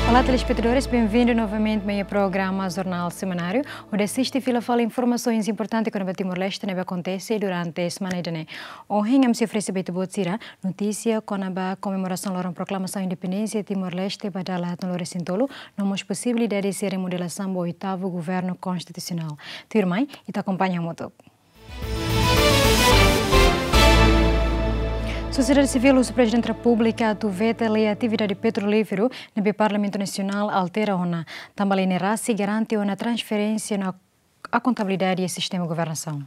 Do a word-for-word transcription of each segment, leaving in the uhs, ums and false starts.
Olá, telespetadores, bem-vindo novamente ao programa Jornal Semanário, hodi asiste fila fali informasaun importante kona-ba Timor-Leste ne'ebé akontese durante semana ida-ne'e. Ohin ami sei oferese ba ita-boot sira notísia kona-ba komemorasaun loron proklamasaun independénsia Timor-Leste ba dala haatnulu resin tolu, no mós posibilidade sira remodelasaun ba oitavu governu konstitusionál. Tuirmai, ita akompaña hamutuk. Sosiedade sivíl husu Prezidente Repúblika atu veta lei atividade petrolíferu ne'ebé Parlamentu Nasionál altera ona, tanba lei ne'e rasik garante ona transparénsia no akontabilidade iha sistema governasaun.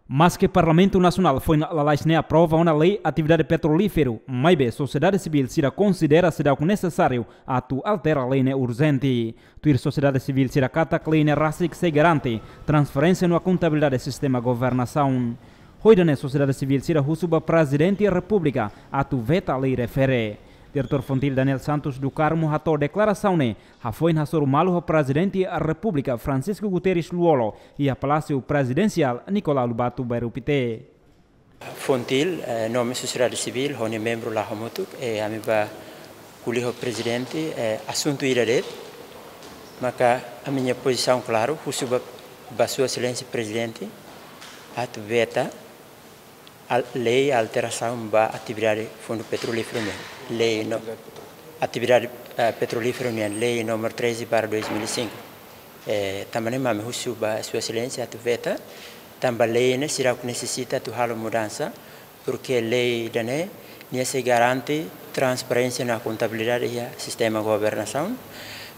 Maske Parlamentu Nasionál foin lalais ne'e aprova ona lei atividade petrolíferu, maibé sosiedade sivíl sira konsidera seidauk nesesáriu atu altera lei ne'e urjente. Tuir sosiedade sivíl sira katak lei ne'e rasik sei garante transparénsia no akontabilidade sistema governasaun. Ho ida-ne'e sosiedade sivíl sira husu ba Prezidente Repúblika atu veta lei refere. Diretór Fontil Daniel Santos do Carmo hato'o deklarasaun ne'e hafoin hasoru malu ho Prezidente Repúblika Francisco Guterres Lú-Olo iha Palásiu Prezidensiál Nicolau Lobato Bairru Pité. Fontil, eh, nome sosiedade sivíl, ho nia membru la hamutuk, eh, ami bá ko'alia ho Prezidente, eh, asuntu ida de'it, maka ami-nia pozisaun klaru, husu ba, ba Sua Exelénsia Prezidente, atu veta al-, lei alterasaun ba atividade Fundu Petrolíferu nian. Lei no-, atividade, eh, petrolíferu nian, lei númeru treze barra dois mil e cinco. Eh, tanba ne'e mak ami husu ba Sua Exelénsia atu veta, tanba lei ne'e seidauk nesesita atu halo mudansa, porque lei ida-ne'e nia sei garante transparénsia no akontabilidade iha sistema governasaun.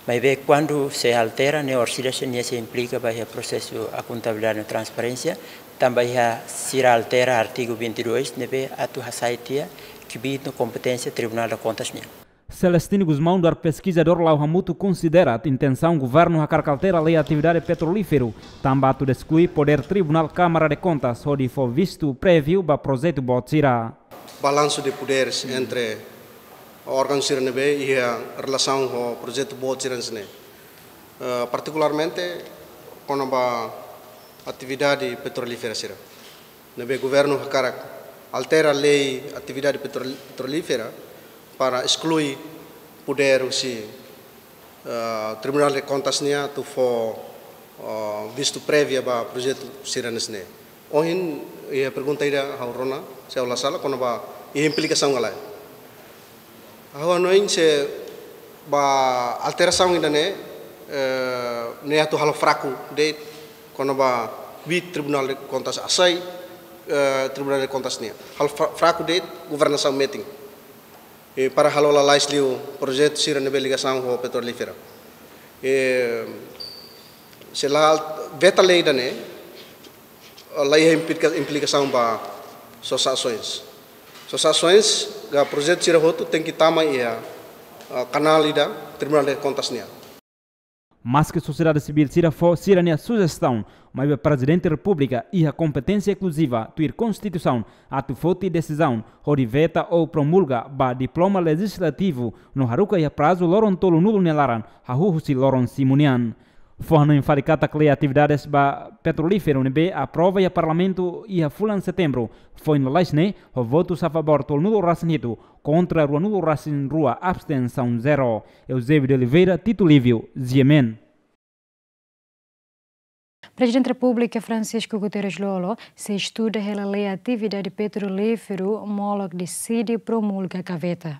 Maibé kuandu sei altera ne'e orsida sei nia sei implika ba iha prosesu akontabilidade no transparénsia, tanba iha sira altera artigu vinte e dois ne'ebé atu hasai tiha kbiit no kompeténsia Tribunál de Contas nian. Celestino Gusmão, duar peskizadór la'o hamutuk, konsidera intensaun governu hakarak altera lei atividade petrolíferu, tanba atu desklui podér Tribunál Câmara de Contas hodi fó vistu préviu ba projetu boot sira. Balansu de poderes entre órgaun sira ne'ebé iha relasaun ho projetu boot sira hanesan ne'e. Eh, partikularmente, kona-ba atividade petrolífera sira. Ne'ebé governu hakarak altera lei atividade petrol-, petrolífera para esklui podér husi, eh, Tribunál de Contas nian atu fó, eh, vistu préviu ba projetu sira hanesan ne'e. Ohin, iha pergunta ida ha'u rona, se ha'u la sala, kona-ba iha implikasaun ka lae. Ha'u hanoin se ba alterasaun ida-ne'e, eh, ne'e atu halo fraku de'it kona-ba kbiit Tribunál de Contas hasai, eh, Tribunál de Contas nian. Halo fra-, fraku de'it governasaun metin. I para halo lalais liu projetu sira ne'ebé ligasaun ho petrolífera. I se la al-, veta lei ida-ne'e, la iha implika-, implikasaun ba Sosa Ações. Sosa Ações, ka projetu sira hotu tenke tama iha, ah, kanál ida Tribunál de Contas nian. Maske sosiedade sivíl sira fó sira-nia sujestaun, maibé Prezidente Repúblika iha kompeténsia eskluziva tuir Konstituisaun atu foti desizaun hodi veta ou promulga ba diploma lejizlativu no haruka iha prazu loron tolunulu nia laran, hahú husi loron simu nian. Fó hanoin fali katak lei atividades ba petrolíferu ne'ebé aprova iha Parlamentu iha fulan Setembru foin lalais ne'e, ho votus a favór tolunulu resin hitu, kontra ruanulu resin rua, abstensaun zero. Eusébio de Oliveira, Tito Lívio, G M N. Prezidente Repúblika Francisco Guterres Lú-Olo sei estuda hela lei atividade petrolíferu, molok deside promulga ka veta.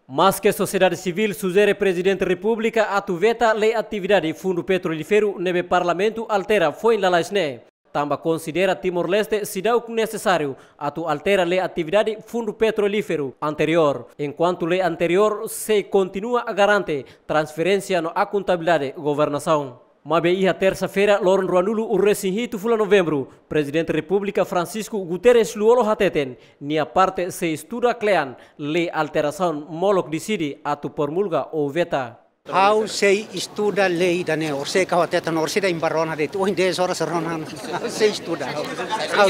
Maske sosiedade sivíl sujere Prezidente Repúblika atu veta lei atividade fundu petrolíferu ne'ebé Parlamentu altera foin lalais ne'e, tanba konsidera Timor-Leste seidauk nesesáriu atu altera lei atividade fundu petrolíferu anteriór, enkuantu lei anteriór sei kontinua garante transparénsia no akontabilidade governasaun. Maibé iha tersa-feira, loron ruanulu resin hitu fulan Novembru, Prezidente Repúblika Francisco Guterres Lú-Olo hateten, nia parte sei estuda kle'an lei alterasaun molok deside atu promulga ou veta. Ha'u sei estuda lei ida-ne'e, orsida ha'u hateten, orsida imi bá rona de'it, ohin dez horas rona, sei estuda. Ha'u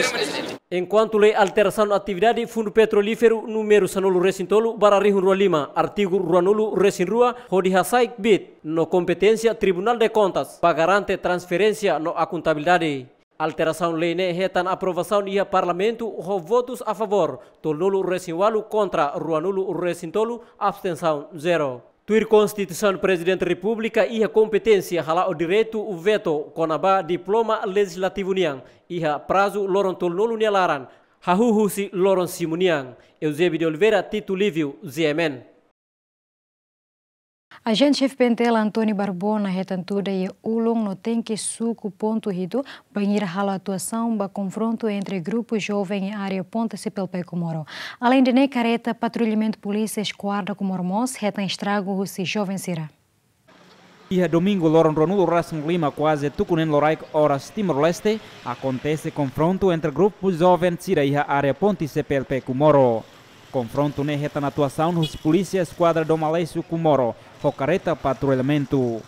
Enkuantu lei alterasaun atividade fundu petrolíferu númeru sanulu resin tolu barra rihun rua lima, artigu ruanulu resin rua, hodi hasai kbiit no kompeténsia Tribunál de Contas ba garante transparénsia no akontabilidade. Alterasaun lei ne'e hetan aprovasaun iha Parlamentu ho votus a favór tolunulu-resin-ualu kontra ruanulu-resin-tolu, abstensaun zero. Tuir Konstituisaun, Prezidente Repúblika iha kompeténsia hala'o direitu veto kona-ba diploma lejizlativu nian iha prazu loron tolunulu nia laran, hahú husi loron simu nian. Eusébio de Oliveira, Tito Lívio, G M N. Ajente-Xefe PNTL António Barbona hetan tuda iha ulun no tenke suku pontu hitu bainhira halo atuasaun ba konfrontu entre grupu joven iha área Ponte C P L P Comoro. Aleinde ne'e, kareta patrullamentu polísia Eskuadra Comoro mós hetan estragu husi joven sira. Iha domingu loron ruanulu-resin-lima, kuaze tuku neen loraik oras Timor-Leste, akontese konfrontu entre grupu joven sira iha área Ponte C P L P Comoro. Konfrontu ne'e hetan atuasaun husi Polísia Eskuadra Doma Lesu Comoro ho kareta patrullamentu.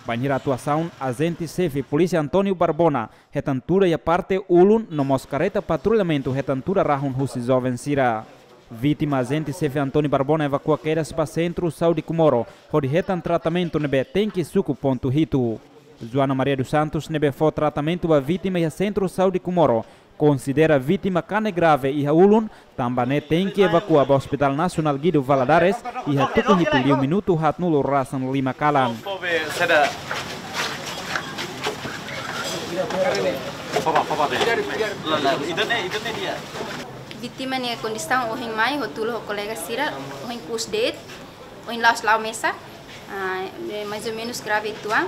Bainhira atuasaun, Ajente-Xefe Polísia António Barbona hetan tuda iha parte ulun, no mós kareta patrullamentu hetan tuda rahun husi joven sira. Vítima, Ajente-Xefe António Barbona evakua kedas ba Sentru Saúde Comoro hodi hetan tratamentu ne'ebé tenke suku pontu hitu. Joana Maria dos Santos, ne'ebé fó tratamentu ba vítima iha Sentru Saúde Comoro, konsidera vítima kanek grave iha ulun, tanba ne'e tenke evakua ba Hospital Nasionál Guido Valadares iha tuku hitu liu minutu haatnulu-resin-lima kalan. Vítima nia kondisaun ohin mai, ha'u tula ho kolega sira, ohin ku'us de'it, ohin la'ós la'o mesak, ah, mais ou menus grave uitoan,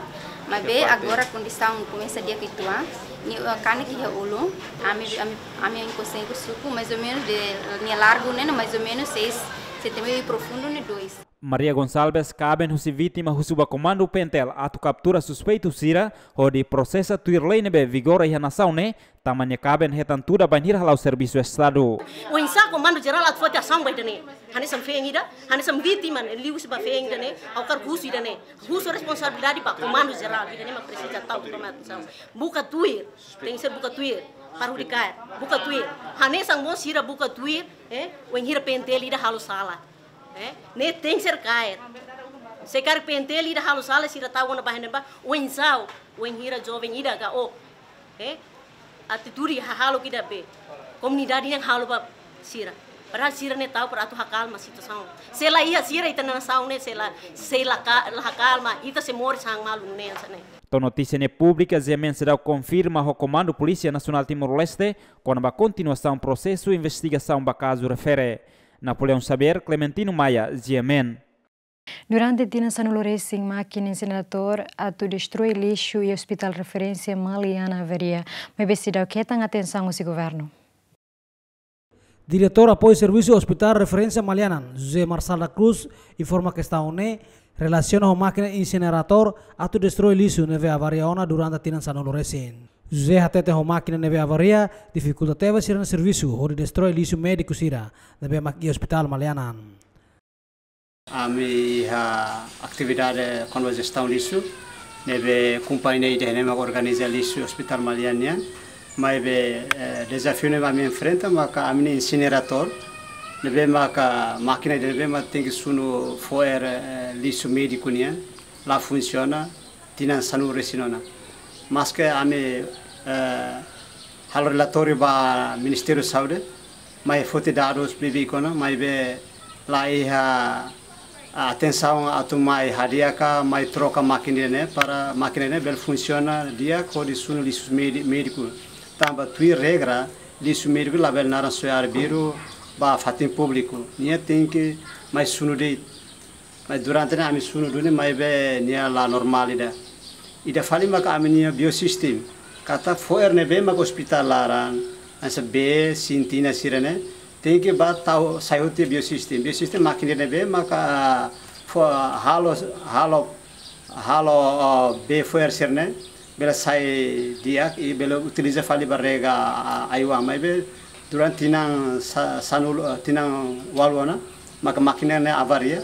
maibé agora kondisaun komesa di'ak uitoan, nia, ah, kanek iha ulun, ami, ami, ami konsege suku, mais ou menus de, nia largu ne'e, mais ou menus seis centímetru, profundu ne'e dois. Maria Gonçalves, kaben husi vítima, husu ba Komandu PNTL atu kaptura suspeitu sira hodi prosesa tuir lei ne'ebé vigora iha nasaun ne'e, tanba nia kaben hetan tuda bainhira hala'o servisu Estadu. Oinsá Komandu Jerál atu foti asaun ba ida-ne'e? Hanesan feen ida, hanesan vítima ne'e, liuhusi ba feen ida-ne'e, ha'u hakarak husu ida-ne'e. Husu responsabilidade ba Komandu Jerál, ida-ne'e mak presiza tau toma atensaun. Buka tuir, tenke ser buka tuir, para hodi kaer, buka tuir. Hanesan mós sira buka tuir, eh, wainhira PNTL ida halo sala. Eh, ne'e tenke ser kaer. Se karik PNTL ida halo sala, sira tau ona ba ne'ebá, oinsá, wainhira joven ida ka o, eh, atitude hahalok ida be, komunidade nian halo ba sira. Padahal sira ne'e tau para atu hakalma situasaun. Se la iha sira, ita-nia nasaun ne'e sei la, sei la ka-, la hakalma, ita sei moris han malu ne'e hanesan ne'e. To'o notísia ne'e públika, G M N seidauk konfirma ho Komandu Polísia Nasionál Timor-Leste kona-ba kontinuasaun prosesu investigasaun ba kazu refere. Napoleão Xavier, Clementino Maia, G M N. Durante tinan sanulu-resin, mákina inseneradór atu destroi lixu iha Hospital Referénsia Maliana avaria, maibé seidauk hetan atensaun husi governu. Diretór Apoiu Servisu Hospital Referénsia Maliana, José Marçal da Cruz, informa kestaun ne'e relasiona ho mákina inseneradór atu destroi lixu ne'ebé avaria ona durante tinan sanulu-resin. José hatete ho mákina ne'ebé avaria difikulta tebes sira-nia servisu hodi destroi lixu médiku sira ne'ebé mak iha Hospital Maliana. Ami iha atividade kona-ba jestaun lixu, ne'ebé kompañia ida-ne'e mak organiza lixu Hospital Maliana nian. Maibé, eh, dezafiu ne'ebé ami enfrenta maka ami-nia inseneradór, ne'ebé maka mákina ida ne'ebé mak tenke sunu fo'er, eh, lixu médiku nian, la funsiona tinan sanulu-resin ona. Maske ami, eh, halo relatóriu ba Ministériu Saúde, mai foti dadus bibi kona, maibé la iha atensaun atu mai hadi'a ka mai troka mákina ne'e para mákina ne'e bele funsiona di'ak hodi sunu lixu médi-, médiku. Tanba tuir regra, lixu médiku labele naran soe arbiru ba fatin públiku. Nia tenke mai sunu de'it. Mas durante ne'e ami sunu duni, maibé nia la normál ida. Ida fali maka ami-nia biosistem. Katak fo'er ne'ebé maka ospitál laran, hanesan bee, sintina sira-ne'e, tenke ba tau sai hotu biosistem. Biosistem mákina ne'ebé maka fó halo, halo, halo, ah, bee fo'er sira-ne'e bele sai di'ak i bele utiliza fali ba rega, ah, ai-uan. Maibé durante tinan sa-, sanulu, ah, tinan ualu ona, maka mákina ne'e avaria.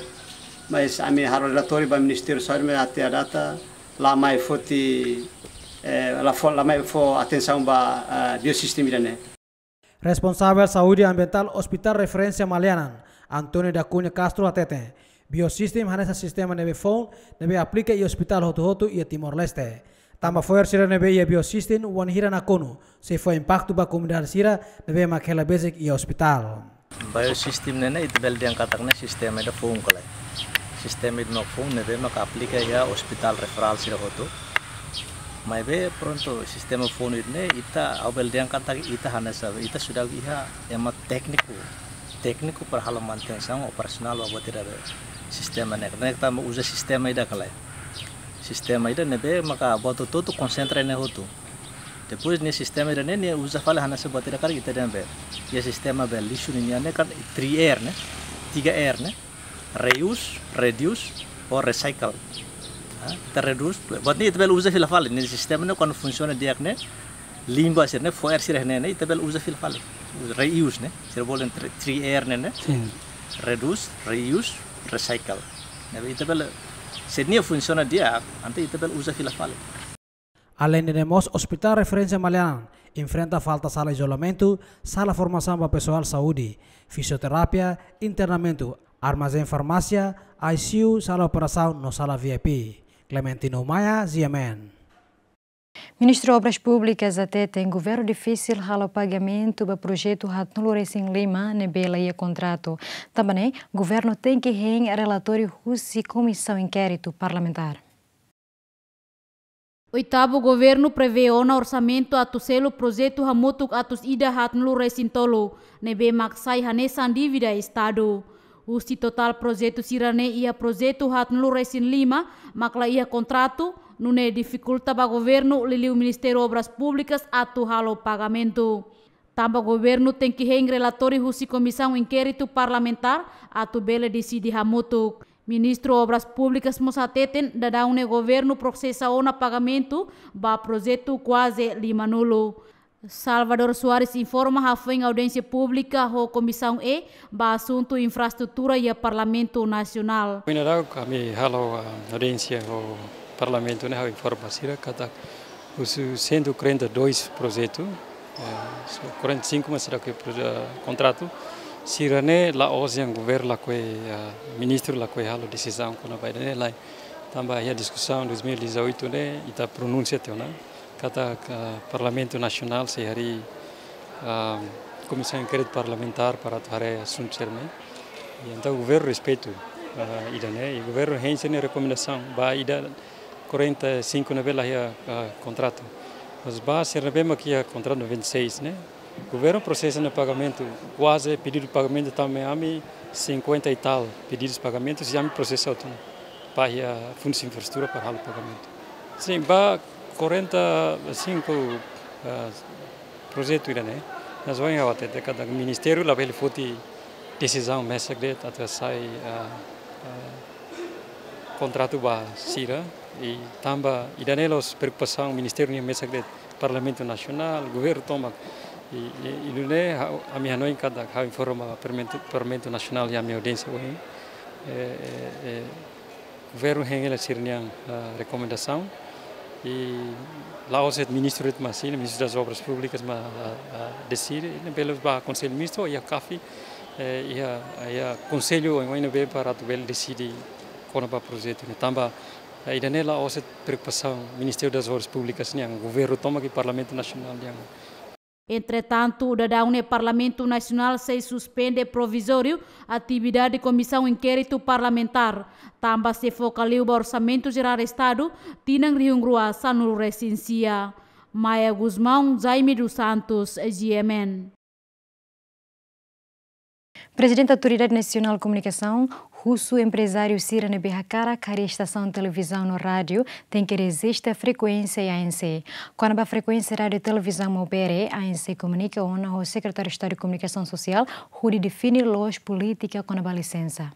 Mas ami halo relatóriu ba Ministériu Saúde, maibé até à data la mai foti, eh, la fó, la mai fó atensaun ba, ah, biosistem ida-ne'e. Responsavel Saúde Ambientál Hospital Referénsia Maliana, António da Cunha Castro hatete, biosistem hanesan sistema ne'ebé foun ne'ebé aplika iha ospitál hotu-hotu iha Timor-Leste. Tanba fo'er sira ne'ebé iha biosystem wainhira nakonu, sei fó impaktu ba komunidade sira ne'ebé mak hela besik iha ospitál. Biosystem ne'e ne'e ita bele dehan katak ne'e sistema ida foun ka lae. Sistema ida mak foun ne'ebé maka aplika iha ospitál referál sira hotu. Maibé prontu sistema foun ida ne'e ita, ha'u bele dehan katak ita hanesan, ita sudah iha ema tékniku. Tékniku para halo manutensaun operasionál ba buat ida be sistema ne'e. Ne'e tanba uza sistema ida ka lae. Sistema ida ne'ebé maka buat hotu-hotu konsentra ne'e hotu. Depois ne'e sistema ida ne'e, ne'e uza fali hanesan buat ida karik ita dehan be. Iha sistema be lixu nian ne'e kan three R ne'e, tiga R ne'e, reuse, reduce, ou recycle. Ha, ita reduce, buat ne'e ita bele uza fila fali, ne'e sistema ne'e kuandu funsiona di'ak ne'e, limbah sira ne'e, fo'er sira ne'e, ne'e ita bele uza fila fali. Reuse ne'e, sira bolu three R ne'e, ne'e. Sin. Reduce, reuse, recycle. Ne'ebé ita bele, se nia funsiona di'ak, entaun ita bele uza fila fali. Aleinde ne'e mós, Ospitál Referénsia Maliana enfrenta falta sala izolamentu, sala formasaun ba pesoál saúde, fisioterapia, internamentu, armazén farmásia, I C U, sala operasaun no sala V I P. Clementino Maia, G M N. Ministru Obras Públikas hateten governu difisil halo pagamentu ba projetu haatnulu resin lima ne'ebé la iha kontratu. Tanba ne'e, governu tenke hein relatóriu husi Komisaun Inkéritu Parlamentár. Oitavu Governu prevee ona orsamentu atu selu projetu hamutuk atus ida haatnulu resin tolu, ne'ebé mak sai hanesan dívida Estadu. Husi totál projetu sira-ne'e iha projetu haatnulu resin lima mak la iha kontratu, nune'e difikulta ba governu liuliu Ministériu Obras Públikas atu halo pagamentu. Tanba governu tenke hein relatóriu husi Komisaun Inkéritu Parlamentár atu bele deside hamutuk. Ministru Obras Públikas mós hateten daudaun ne'e governu prosesa ona pagamentu ba projetu kuaze limanulu. Salvador Soares informa hafoin audiénsia públika ho Komisaun E ba asuntu infraestrutura iha Parlamentu Nasionál. Ohin daudauk ami halo, ah, audiénsia ho Parlamentu ne'e, ha'u informa sira katak husi cento e quarenta e dois projetu, eh, só quarenta e cinco mak seidauk iha proje-, kontratu. Sira-ne'e la'ós yang governu lakohi, eh, ministru lakohi halo desizaun kona-ba ida-ne'e, lae. Tanba iha diskusaun dois mil e dezoito ne'e, ita pronunsia tiha ona katak, eh, Parlamentu Nasionál sei harii, ah, Komisaun Inkéritu Parlamentár para atu haree asuntu sira-ne'e. I entaun governu respeitu, ah, ida-ne'e, i governu hein sira-nia rekomendasaun ba ida quarenta e cinco ne'ebé la iha, ah, kontratu. Mas ba sira ne'ebé mak iha kontratu noventa e seis ne'e, governu prosesa ona pagamentu, kuaze pedidu pagamentu tama mai ami cinquenta e tal pedidus pagamentu, i ami prosesa hotu ona ba iha Fundu Infraestrutura para halo pagamentu. Sin, ba quarenta e cinco, ah, projetu ida-ne'e, mas ohin ha'u hatete katak ministériu labele foti desizaun mesak de'it atu hasai, ah, ah, kontratu ba sira, i tanba ida-ne'e la'ós preokupasaun ministériu nian mesak de'it, Parlamentu Nasionál, governu tomak. I, i, i nune'e ha'u, ami hanoin katak ha'u informa Parlamentu, Parlamentu Nasionál iha ami audiénsia ohin. Eh, eh, eh, governu hein hela sira-nian, ah, rekomendasaun. I la'ós de'it ministru de'it mak asina, Ministru das Obras Públicas mak, ah, ah, deside, i ne'e bele ba Konsellu Ministru, iha CAFI, eh, iha, iha konsellu oioin ne'ebé para atu bele deside kona-ba projetu ne'e. Tanba, eh, ida-ne'e la'ós de'it preokupasaun Ministériu das Obras Públicas nian, governu tomak i Parlamentu Nasionál nian. Entretantu, daudaun ne'e Parlamentu Nasionál sei suspende provizóriu atividade Komisaun Inkéritu Parlamentár, tanba sei foka liu ba Orsamentu Jerál Estadu tinan rihun rua sanulu resin sia. Maia Gusmão, Jaime dos Santos, G M N. Prezidente Autoridade Nasionál Komunikasaun husu emprezáriu sira ne'ebé hakarak harii estasaun televizaun no rádiu tenke rejista frekuénsia iha A N C. Kona-ba frekuénsia rádiu televizaun Maubere, A N C komunika ona ho Sekretáriu Estadu Komunikasaun Sosiál hodi define loos polítika kona-ba lisensa.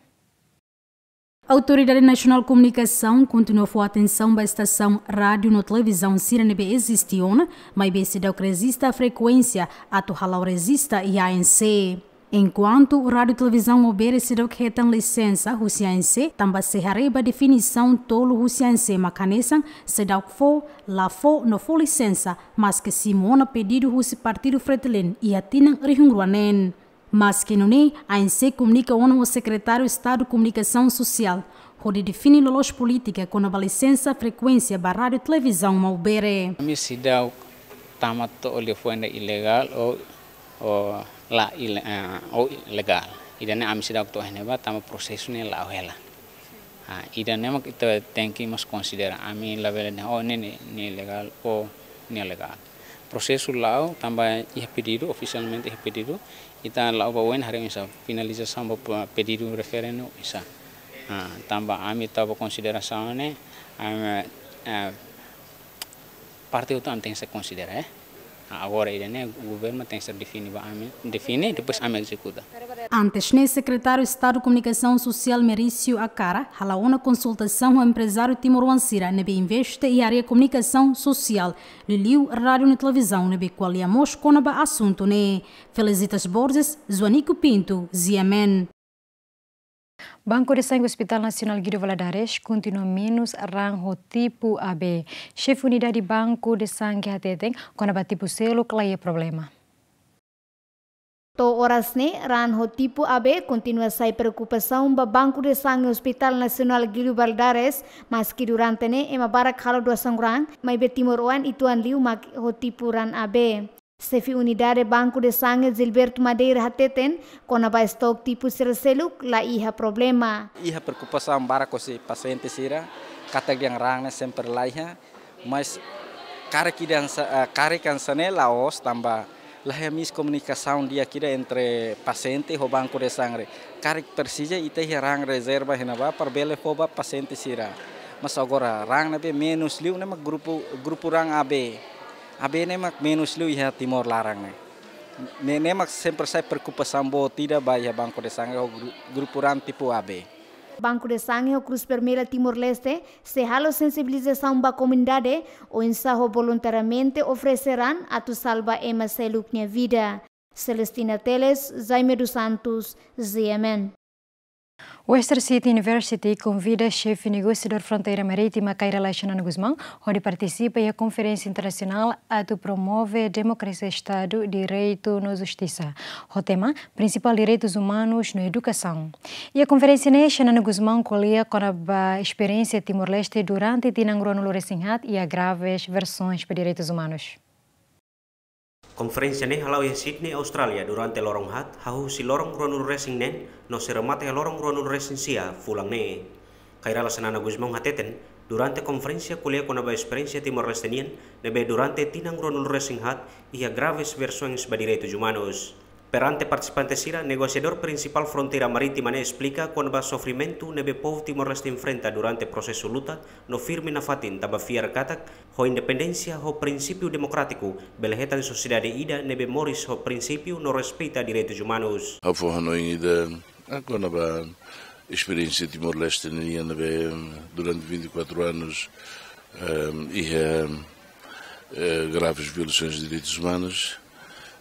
Autoridade Nasionál Komunikasaun kontinua fó atensaun ba estasaun rádiu no televizaun sira ne'ebé eziste ona, maibé seidauk rejista frekuénsia atu hala'o rejista iha A N C. Enkuantu rádiu televizaun Maubere seidauk hetan lisensa husi A N C, tanba sei haree ba definisaun tolu husi A N C mak hanesan seidauk fó, la fó no fó lisensa, maske simu ona pedidu husi Partidu Fretilin iha tinan rihun rua neen. Maske nune'e, A N C komunika ona ho Sekretáriu Estadu Komunikasaun Sosiál, hodi define loloos polítika kona-ba lisensa frekuénsia ba rádiu televizaun Maubere. Ami seidauk tama to'o liafuan ida ilegál ou, ou la ile-, ah, ou legál. Ida-ne'e ami seidauk to'o iha ne'ebá tanba prosesu ne'e la'o hela. Ah, ida-ne'e mak ita tenke mós konsidera. Ami labele dehan, oh, ne'e, ne'e, ne'e legál ou ne'e legál. Prosesu la'o tanba iha pedidu, ofisialmente iha pedidu, ita la'o ba U N haree oinsá finalizasaun ba pe-, pedidu referendu oinsá. Ah, tanba ami tau ba konsiderasaun ne'e, ami, eh, parte hotu ami tenke konsidera, eh. Ah, agora ida-ne'e governu tenke define ba ami, define, depois ami ezekuta. Antes ne'e, Sekretáriu Estadu Komunikasaun Sosiál Merício Acara hala'o ona konsultasaun ho emprezáriu timoroan sira ne'ebé investe iha área komunikasaun sosiál, liuliu rádiu no televizaun ne'ebé ko'alia mós kona-ba asuntu ne'e. Felicitas Borges, Joanico Pinto, G M N. Banku de Sange Hospital Nasionál Guido Valadares kontinua menus raan ho tipu A B. Xefe Unidade Banku de Sange hateten kona-ba tipu seluk laiha problema. To'o oras ne'e, raan ho tipu A B kontinua sai preokupasaun ba Banku de Sange Hospital Nasionál Guido Valadares, maski durante ne'e ema barak halo doasaun raan, maibé timoroan uitoan liu mak ho tipu raan A B. Xefe Unidade Banku de Sange Gilberto Madeira hateten, kona-ba estok tipu sira seluk laiha problema. Iha preokupasaun barak husi pasiente sira, katak dehan raan ne'e sempre laiha, mas karik ida hanesan, eh, karik hanesan ne'e la'ós tanba laiha miskomunikasaun di'ak ida entre pasiente ho Banku de Sange. Karik presiza ita iha raan rezerva iha ne'ebá para bele fó ba pasiente sira. Mas agora raan ne'ebé menus liu ne'e mak grupu, grupu raan A B. A B ne'e mak menus liu iha Timor laran ne'e. Ne'e, ne'e mak sempre sai preokupasaun boot ida ba iha Banku de Sange ho gru-, grupu raan tipu A B. Banku de Sange ho Cruz Vermelha Timor-Leste sei halo sensibilizasaun ba komunidade oinsá ho voluntariamente oferese raan atu salva ema seluk nia vida. Celestina Teles, Jaime dos Santos, G M N. Western Sydney University konvida xefe negosiadór fronteira marítima Kay Rala Xanana Gusmão hodi partisipa iha konferénsia internasionál atu promove demokrasia, Estadu Direitu no Justisa, ho tema Prinsipál Direitus Umanus no Edukasaun. Iha konferénsia ne'e, Xanana Gusmão ko'alia kona-ba esperiénsia Timor-Leste durante tinan ruanulu-resin-haat iha graves violasoens ba direitus umanus. Konferénsia ne'e hala'o iha Sydney, Austrália, durante loron haat, hahú husi loron ruanulu-resin-neen, no sei remata iha loron ruanulu-resin-sia fulan ne'e. Kay Rala Xanana Gusmão hateten, durante konferénsia ko'alia kona-ba esperiénsia Timor-Leste nian, ne'ebé durante tinan ruanulu-resin-haat iha graves violasoens ba direitus umanus. Perante partisipante sira, negosiadór prinsipál fronteira marítima ne'e esplika kona-ba sofrimentu ne'ebé povu Timor-Leste enfrenta durante prosesu luta, no firme nafatin tanba fiar katak ho independénsia ho prinsípiu demokrátiku bele hetan sosiedade ida ne'ebé moris ho prinsípiu no respeita direitus umanus. Ha'u fó hanoin ida, ah, kona-ba esperiénsia Timor-Leste nian ne'ebé durante vinte e quatro anos, ehm, iha, eh, graves violações de direitos humanos,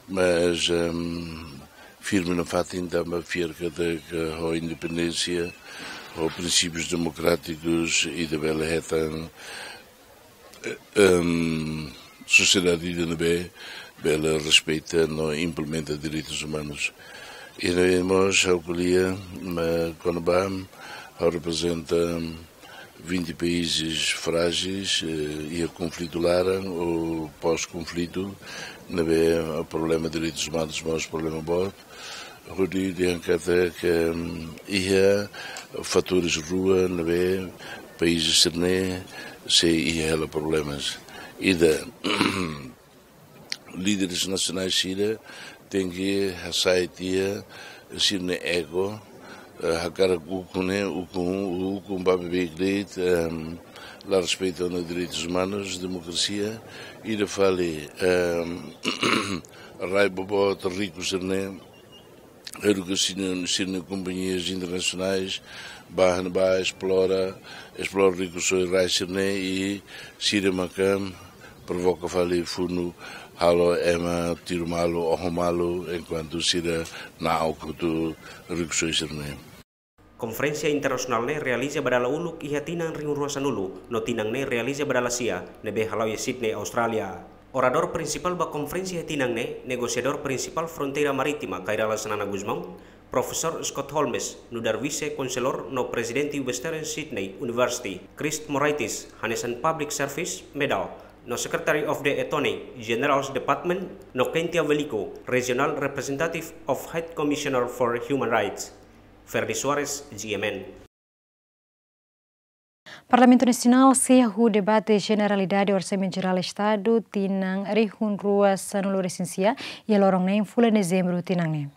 mas, ehm, firme nafatin tanba fiar katak ho independénsia, ho prinsípius demokrátikus ita bele hetan, eh, ehm, sosiedade ida ne'ebé bele respeita no implementa direitus umanus. I ne'e mós ha'u ko'alia, ma kona-ba, ha'u reprezenta vinte países frágeis, eh, iha konflitu laran ou pós-konflitu, ne'ebé problema direitus umanus mós problema boot. Hodi dehan katak, ehm, iha fatores rua ne'ebé países sira-ne'e sei iha hela problemas. Ida, líderes nasionais sira tenke hasai tiha sira-nia ego, eh, hakarak ukun ne'e, ukun, ukun ba bebek de'it, ehm, la respeita ona direitus umanus, demokrasia, ida fali, ehm, rai boboot riku sira-ne'e, eduka sira-nia, sira-nia kompañias internasionais, ba, ba esplora, esplora rikusoin rai sira-ne'e i sira maka provoka fali funu, halo ema tiru malu, oho malu, enkuantu sira na'ok hotu rikusoin sira-ne'e. Konferénsia internasionál ne'e realiza ba dala uluk iha tinan rihun rua sanulu, no tinan ne'e realiza ba dala sia, ne'ebé hala'o iha Sydney, Austrália. Oradór prinsipál ba konferénsia iha tinan ne'e, negosiadór prinsipál fronteira marítima Kay Rala Xanana Gusmão, Profesór Scott Holmes, nu'udar Vise Konselór no Prezidente Western Sydney University, Chris Moraitis, hanesan Public Service Medal, no Secretary of the Attorney General's Department, no Kentia Veliko, Regional Representative of High Commissioner for Human Rights. Ferdi Soares, G M N. Parlamentu Nasionál sei hahú debate Jeneralidade Orsamentu Jerál Estadu tinan rihun rua sanulu-resin-sia iha loron neen fulan Dezembru tinan ne'e.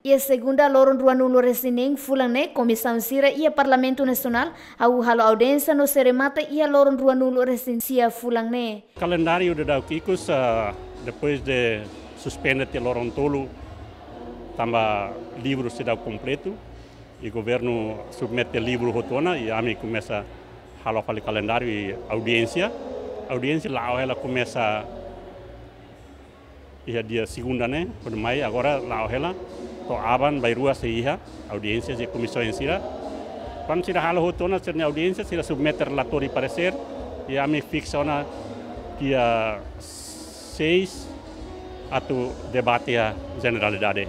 Iha segunda loron ruanulu-resin-neen fulan ne'e, komisaun sira iha Parlamentu Nasionál hahú halo audiénsia no sei remata iha loron ruanulu-resin-sia fulan ne'e. Kalendáriu daudauk ikus, ah, depois de suspende tiha loron tolu, tanba livru seidauk kompletu, i governu submete livru hotu ona, i ami komesa halo fali kalendáriu i audiénsia. Audiénsia la'o hela komesa iha dia segunda ne'e, hodi mai agora la'o hela, to'o aban bainrua sei iha audiénsia iha komisaun sira. Kuandu sira halo hotu ona sira-nia audiénsia, sira submete relatóriu i paresér, i ami fiksa ona dia seis atu debate iha Jeneralidade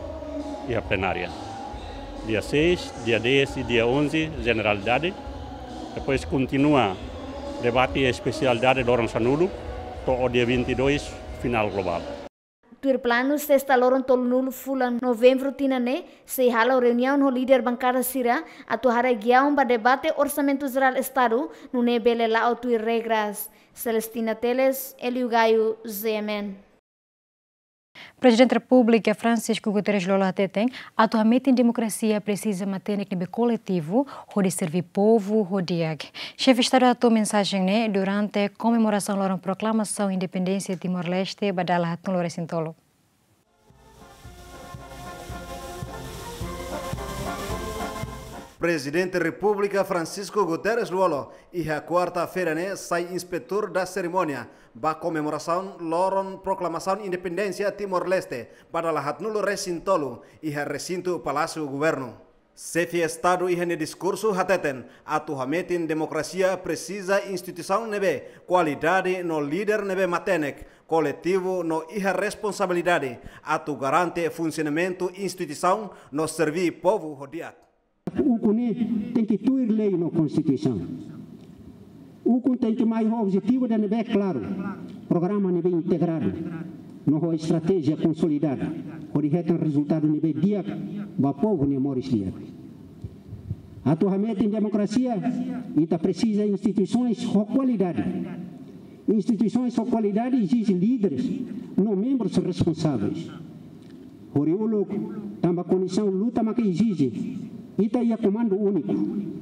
iha plenária. Dia seis, dia dez i dia onze Jeneralidade. Depois kontinua debate iha Espesialidade loron sanulu, to'o dia vinte e dois finál globál. Tuir planu, sesta loron tolunulu fulan Novembru tinan ne'e, sei halo reuniaun ho líder bankada sira atu haree giaun ba debate Orsamentu Jerál Estadu, nune'e bele la'o tuir regras. Celestina Teles, Elio Gaio, G M N. Prezidente Repúblika Francisco Guterres Lú Olo hateten, atu hametin demokrasia presiza matenek ne'ebé koletivu, hodi serví povu ho di'ak. Xefe Estadu hato'o mensajen ne'e durante komemorasaun loron proklamasaun independénsia Timor-Leste ba dala haatnulu-resin-tolu. Prezidente Repúblika Francisco Guterres Lú Olo, iha kuarta-feira ne'e sai inspetór da serimónia ba komemorasaun loron proklamasaun independénsia Timor-Leste ba dala haatnulu-resin-tolu iha resintu Palásiu Governu. Xefe Estadu iha nia diskursu hateten, atu hametin demokrasia presiza instituisaun ne'ebé kualidade no líder ne'ebé matenek, koletivu no iha responsabilidade atu garante funsionamentu instituisaun no serví povu ho di'ak. Ukun ne'e tenke tuir lei no konstituisaun. Ukun tenke mai ho objetivu ida ne'ebé klaru, programa ne'ebé integradu, no ho estratéjia konsolidada, hodi hetan rezultadu ne'ebé di'ak ba povu nia moris di'ak. Atu hametin demokrasia, ita presiza instituisoens ho kualidade. Instituisoens ho kualidade ezije líderes no membrus responsaveis. Horiuluk, tanba kondisaun luta maka ezije, ita iha komandu úniku,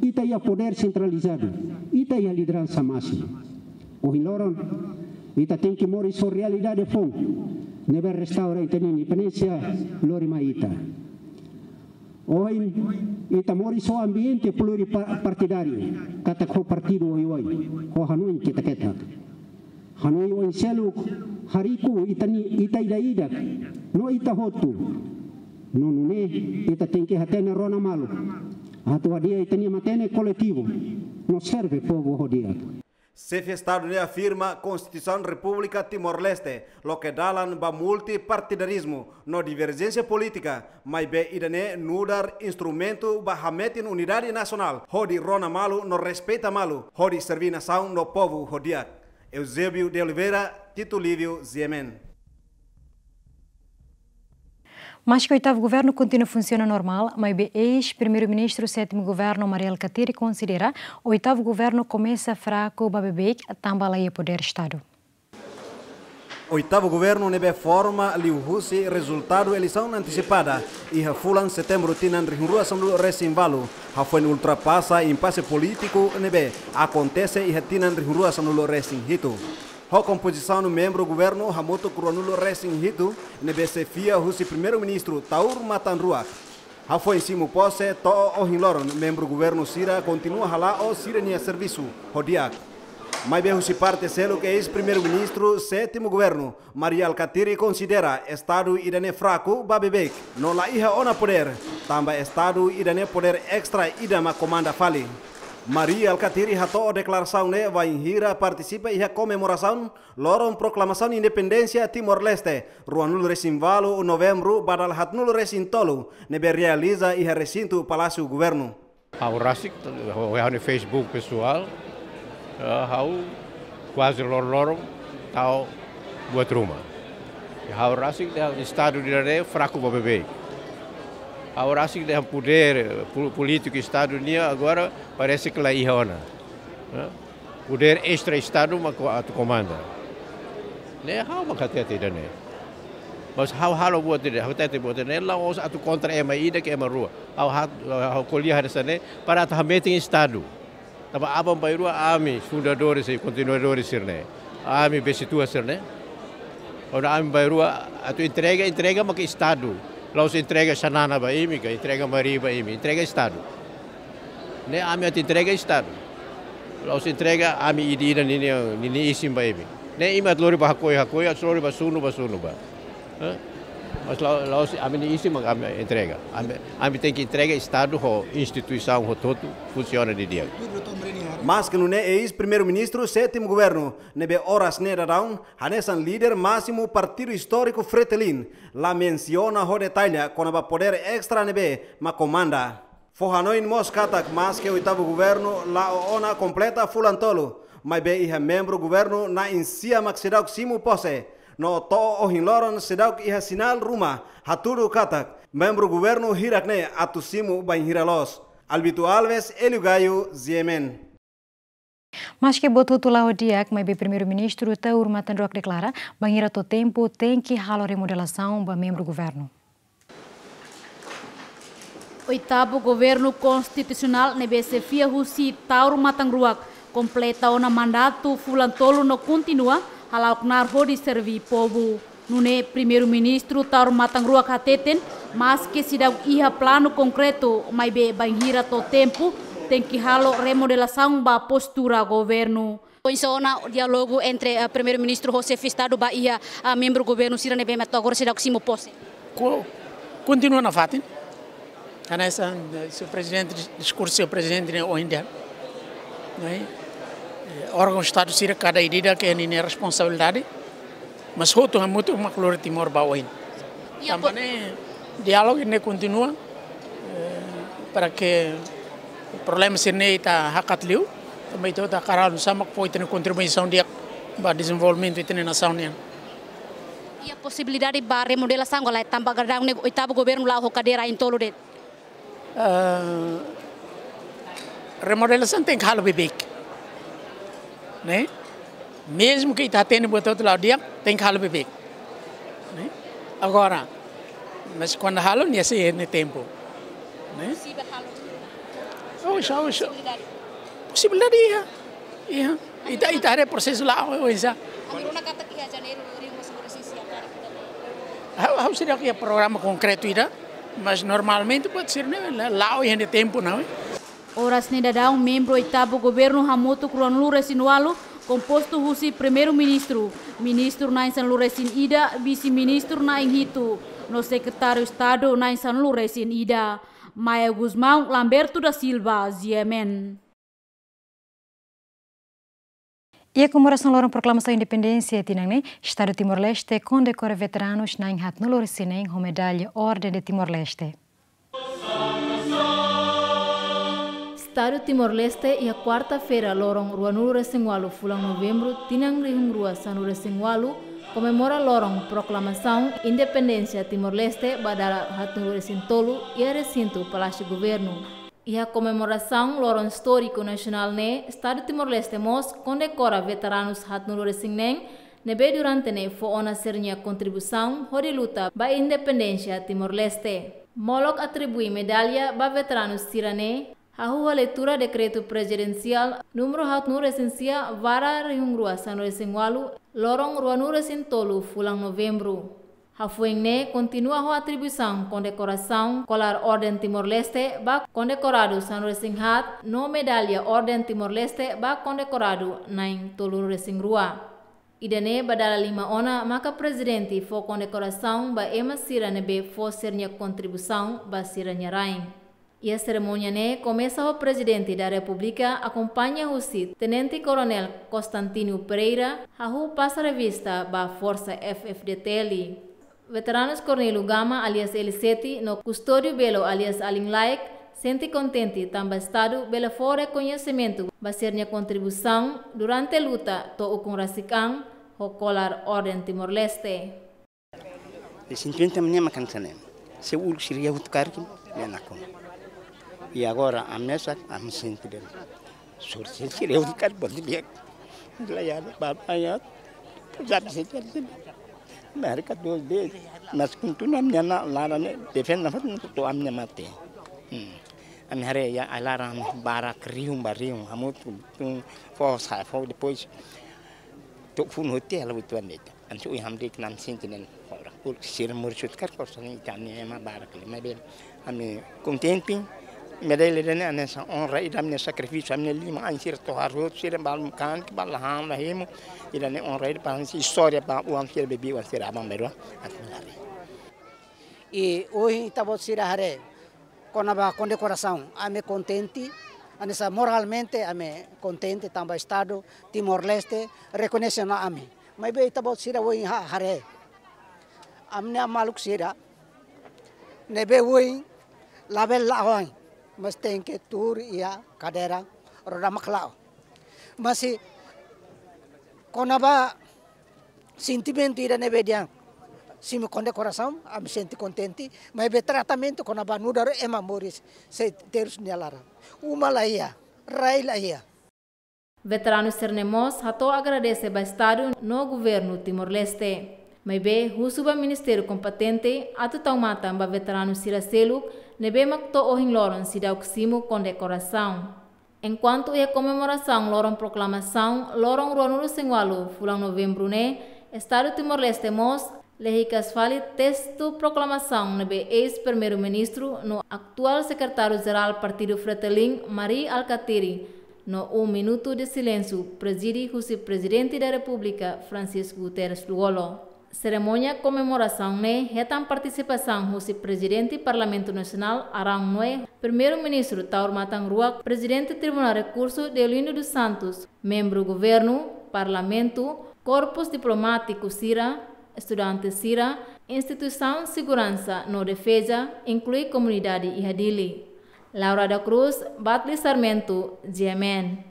ita iha podér sentralizadu, ita iha lideransa másimu. Ohin loron, ita tenke moris ho realidade foun, ne'ebé restaura ita-nia independénsia lori mai ita. Ohin, ita moris ho ambiente pluripartidáriu, katak ho partidu oioin, ho hanoin ketak-ketak. Hanoin oin seluk hariku ita-nia, ita ida-idak, no ita hotu. No nune'e, ita tenke hatene rona malu atu hadi'a ita-nia matenek koletivu, no serve povu ho di'ak. Xefe Estadu ne'e afirma Konstituisaun Repúblika Timor-Leste loke dalan ba multipartidarizmu no diverjénsia polítika, maibé ida-ne'e nu'udar instrumentu ba hametin unidade nasionál, hodi rona malu no respeita malu, hodi serví nasaun no povu ho di'ak. Eusébio de Oliveira, Tito Lívio, G M N. Maske oitavu governu kontinua funsiona normál, maibé eis-primeiru-ministru sétimu governu Mari Alkatiri konsidera oitavu governu komesa fraku ba beibeik tanba la iha podér Estadu. Oitavu governu ne'ebé forma liuhusi rezultadu eleisaun antesipada iha fulan Setembru tinan rihun rua sanulu-resin-ualu, hafoin ultrapasa impase polítiku ne'ebé akontese iha tinan rihun rua sanulu-resin-hitu. Ho kompozisaun membru governu hamutuk ruanulu-resin-hitu ne'ebé xefia husi Primeiru-Ministru Taur Matan Ruak. Hafoin simu pose to'o ohin loron, membru governu sira kontinua hala'o sira-nia servisu ho di'ak. Maibé husi parte seluk, eis-primeiru-ministru sétimu governu Mari Alkatiri konsidera Estadu ida-ne'e fraku ba beibeik, no la iha ona podér, tanba Estadu ida-ne'e podér estra ida mak komanda fali. Mari Alkatiri hato'o deklarasaun ne'e bainhira partisipa iha komemorasaun loron proklamasaun independénsia Timor-Leste, ruanulu-resin-ualu Novembru ba dala haatnulu-resin-tolu, ne'ebé realiza iha resintu Palásiu Governu. Ha'u rasik, ha'u, ha'u-nia Facebook pesoál, eh, ha'u kuaze loron-loron tau buat ruma. Ha'u rasik dehan Estadu ida-ne'e fraku ba beibeik. Ha'u rasik dehan podér, eh, pol-, polítiku Estadu nian agora parese ke la iha ona. Eh? Podér estra Estadu mak atu komanda. Ne'e ha'u mak hatete ida-ne'e. Mas ha'u halo buat ida, ha'u hatete buat ida-ne'e, la'ós atu kontra ema ida ka ema rua. Ha'u ha-, ha'u ko'alia hanesan ne'e, para atu hametin Estadu. Tanba aban-bainrua ami fundadores i kontinuadores sira-ne'e. Ami besituas sira-ne'e. Kuandu ami bainrua atu entrega, entrega mak Estadu. La'ós entrega Xanana ba imi, ka entrega Mari ba imi, entrega Estadu. Ne'e ami atu entrega Estadu. La'ós entrega ami ida-idak ninia, ninia isin ba imi. Ne'e imi atu lori ba hakoi, hakoi, atu lori ba sunu, ba sunu ba. Eh? Mas la-, la'ós ami-nia isin mak ami entrega. Ami, ami tenke entrega Estadu ho instituisaun hotu-hotu funsiona didi'ak. Maske nune'e, eis-Primeiru-Ministru Sétimu Governu, ne'ebé oras ne'e daudaun hanesan líder másimu partidu istóriku Fretilin, la mensiona ho detalle kona-ba podér estra ne'ebé mak komanda. Fó hanoin mós katak maske Oitavu Governu la'o ona kompleta fulan tolu, maibé iha membru governu na'in-sia mak seidauk simu pose, no to'o ohin loron seidauk iha sinál ruma hatudu katak membru governu hirak-ne'e atu simu bainhira loos. Albito Alves, Hélio Gaio, G M N. Maske buat hotu la'o di'ak, maibé Primeiru-Ministru Taur Matan Ruak deklara, bainhira to'o tempu tenke halo remodelasaun ba membru governu. Oitavu Governu Konstitusionál ne'ebé xefia husi Taur Matan Ruak kompleta ona mandatu fulan tolu no kontinua hala'o knaar hodi serví povu. Nune'e Primeiru-Ministru Taur Matan Ruak hateten, maske seidauk iha planu konkretu, maibé bainhira to'o tempu tenke halo remodelasaun ba postura governu. Oinsá ona diálogu entre, eh, Primeiru-Ministru ho Xefe Estadu ba iha, ah, membru governu sira ne'ebé mak to'o agora seidauk simu pose? Ko-, kontinua nafatin. Hanesan, eh, señór Prezidente, diskursu señór Prezidente ne'e ohin dehan. Ne'e? Eh, órgaun Estadu sira kada ida-idak iha ninia responsabilidade. Mas hotu hamutuk mak lori Timor ba oin. Tanba ne'e diálogu ne'e kontinua, eh, para ke problema sira-ne'e ita hakat liu, tanba ita hakarak halo nu'usá mak fó ita-nia kontribuisaun di'ak ba dezenvolvimentu ita-nia nasaun nian. Iha posibilidade ba remodelasaun ka lae, tanba agora daudaun ne'e Oitavu Governu la'o ho kadeira na'in-tolu de'it? Eh, remodelasaun tenke halo beibeik. Ne'e? Mezmu ke ita hatene buat hotu la'o di'ak, tenke halo beibeik. Ne'e? Agora, mas kuandu halo, nia sei iha nia tempu. Ne'e? Posivel halo? Oh, insya Allah, insya Allah. Posibilidade? Posibilidade iha. Iha. Ita, ita haree prosesu la'o, oh, insya. Ami rona katak iha Janeiru rihun rua sanulu-resin-sia karik ida. Ha'u, ha'u seidauk iha programa konkretu ida, mas normalmente buat sira-ne'e la-, la'o iha nia tempu ona, eh. Oras ne'e daudaun membru Oitavu Governu hamutuk ruanulu-resin-ualu, kompostu husi Primeiru-Ministru, Ministru na'in sanulu-resin-ida, Vise-Ministru na'in-hitu, no Sekretáriu Estadu na'in sanulu-resin-ida. Maia Gusmão, Lamberto da Silva, G M N. Iha komemorasaun loron proklamasaun independénsia tinan ne'e, Estadu Timor-Leste kondekora veteranus na'in haatnulu-resin-neen ho medalla Orden de Timor-Leste. Estadu Timor-Leste iha kuarta-feira loron ruanulu-resin-ualu fulan Novembru tinan rihun rua sanulu-resin-ualu komemora loron proklamasaun independénsia Timor-Leste ba dala haatnulu-resin-tolu iha resintu Palásiu Governu. Iha komemorasaun loron istóriku nasionál ne'e, Estadu Timor-Leste mós kondekora veteranus haatnulu-resin-neen, ne'ebé durante ne'e fó ona sira-nia kontribuisaun hodi luta ba independénsia Timor-Leste. Molok atribui medalla ba veteranus sira-ne'e, hahú ho leitura Dekretu Prezidensiál númeru haatnulu-resin-sia barra rihun rua sanulu-resin-ualu, loron ruanulu-resin-tolu fulan Novembru. Hafoin ne'e kontinua ho atribuisaun kondekorasaun kolar Orden Timor-Leste ba kondekoradu sanulu-resin-haat no medalla Orden Timor-Leste ba kondekoradu na'in tolunulu-resin-rua. Ida-ne'e ba dala lima ona maka Prezidente fó kondekorasaun ba ema sira ne'ebé fó sira-nia kontribuisaun ba sira-nia rain. Iha serimónia ne'e komesa ho Prezidente da Repúblika akompaña husi Tenente Koronél Constantino Pereira, hahú pasa revista ba Forsa F F D T L. Veteranus Cornelio Gama alias L sete no Custódio Belo alias Alin Laek sente kontente tanba Estadu bele fó rekoñesimentu ba sira-nia kontribuisaun durante luta to'o ukun rasik an ho kolar Orden Timor-Leste. E sentimentu ami-nia mak hanesan ne'e. Se uluk sira iha hotu karik, ne'e nakon. I agora, ami mesak, ami sente bem. Sorte sira iha hotu karik, bom dia. Laiha, baba, ya. Sabe, sente bem. Mereka dois deles. Mas kontinua ami-nia laran ne'e, defende na fatin, to'o ami-nia mate. Hmm. Ami haree iha ai-laran barak rihun ba rihun, hamutuk tun fó sai, fó depois. To'o funu hotu hela uitoan de'it. Ami sui hamdik nam sentimentu. Ora, uluk sira moris hotu karik, kosa ni tani ema barak le. Maibé, ami kontente. Maibé ida-ne'e hanesan onra ida ami-nia sakrifísiu, ami-nia liman-ain sira tohar hotu, sira balu kan, ke bala han la hemu. Ida-ne'e onra ida para si istória ba oan sira, bebé oan sira aban-bainrua. Atu lari. I ohin ita-boot sira haree kona-ba kondekorasaun, ami kontente, hanesan moralmente ami kontente tanba Estadu Timor-Leste rekoñese ona ami. Maibé ita-boot sira ohin ha-, haree. Ami-nia maluk sira ne'ebé ohin labele la'o, mas tenke tuur iha kadeira roda mak la'o. Mas i kona-ba sentimentu ida ne'ebé dehan, simu kondekorasaun, ami sente kontente, maibé tratamentu kona-ba nu'udar ema moris sei terus nia laran. Uma laiha, rai laiha. Veteranu sira-ne'e mós hato'o agradese ba Estadu no Governu Timor-Leste. Maibé, husu ba ministériu kompetente atu tau matan ba veteranu sira seluk ne'ebé mak to'o ohin loron seidauk simu kondekorasaun. Enkuantu iha komemorasaun loron proklamasaun loron ruanulu-resin-ualu fulan Novembru ne'e, Estadu Timor-Leste mós lee hikas fali testu proklamasaun ne'ebé eis-Primeiru-Ministru no atuál Sekretáriu-Jerál Partidu Fretilin, Mari Alkatiri, no um minutu de silêncio prezide husi Prezidente da Repúblika, Francisco Guterres Lú-Olo. Serimónia komemorasaun ne'e hetan partisipasaun husi Prezidente Parlamentu Nasionál Arão Noé, Primeiru-Ministru Taur Matan Ruak, Prezidente Tribunál Rekursu Deolindo dos Santos, membru Governu, Parlamentu, korpus diplomátiku sira, estudante sira, instituisaun seguransa no defeza, inklui komunidade iha Dili. Laura da Cruz, Batli Sarmento, G M N.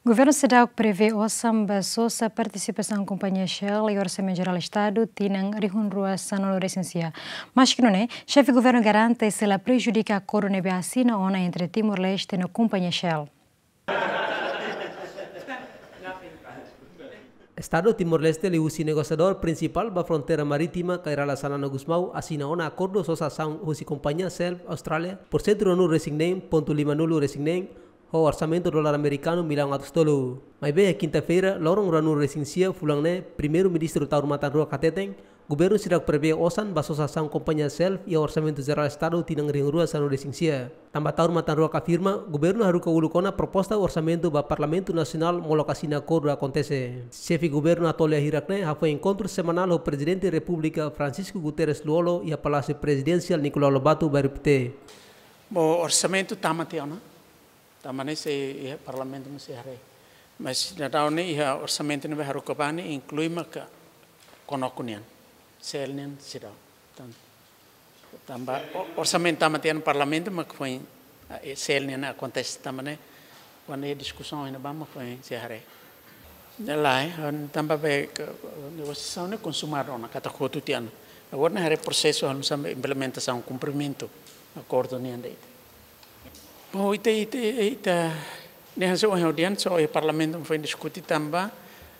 Governu seidauk prevee osan ba sosa partisipasaun kompañia Shell iha Orsamentu Jerál Estadu tinan rihun rua sanulu-resin-sia. Maski nune'e, Xefe Governu garante sei la prejudika akordu ne'ebé asina ona entre Timor-Leste no kompañia Shell. Estadu Timor-Leste liuhusi negosiadór prinsipál ba fronteira marítima Kay Rala Xanana Gusmão asina ona akordu sosa asaun husi kompañia Shell Austrália por sentu ruanulu-resin-neen pontu limanulu-resin-neen ho orsamentu dolar amerikanu millaun atus tolu. Maibé iha kinta-feira, loron ruanulu-resin-sia fulan ne'e, Primeiru-Ministru Taur Matan Ruak hateten, Governu seidauk prevee osan ba sosa asaun kompañia Shell iha Orsamentu Jerál Estadu tinan rihun rua sanulu-resin-sia. Tanba Taur Matan Ruak afirma, Governu haruka uluk ona proposta orsamentu ba Parlamentu Nasionál molok asina akordu akontese. Xefe Governu hato'o lia hirak ne'e hafoin enkontru semanál ho Prezidente Repúblika Francisco Guterres Lú-Olo iha Palásiu Prezidensiál Nicolau Lobato, Bairru Pité. Bom, orsamentu tama tiha ona. Tama ne'e sei iha Parlamentu mós sei haree. Mas daudaun ne'e iha orsamentu ne'ebé haruka ba ne'e inklui maka Konoku nian. Shell nian seidauk. Tan-, tanba o-, orsamentu tama tiha ona Parlamentu mak foin, ah, eh, Shell nian akontese tanba ne'e. Kuandu iha diskusaun iha ne'ebá mak foin sei haree. Ne'e lae, han tanba be ke, negosiasaun ne'e konsumadu ona, katak hotu tiha ona. Agora ne'e haree prosesu, halo sá implementasaun, kumprimentu akordu nian de'it. Bom, ita, ita, ita, ne'e hanesan ohin ha'u dehan, só iha Parlamentu foin diskute tanba,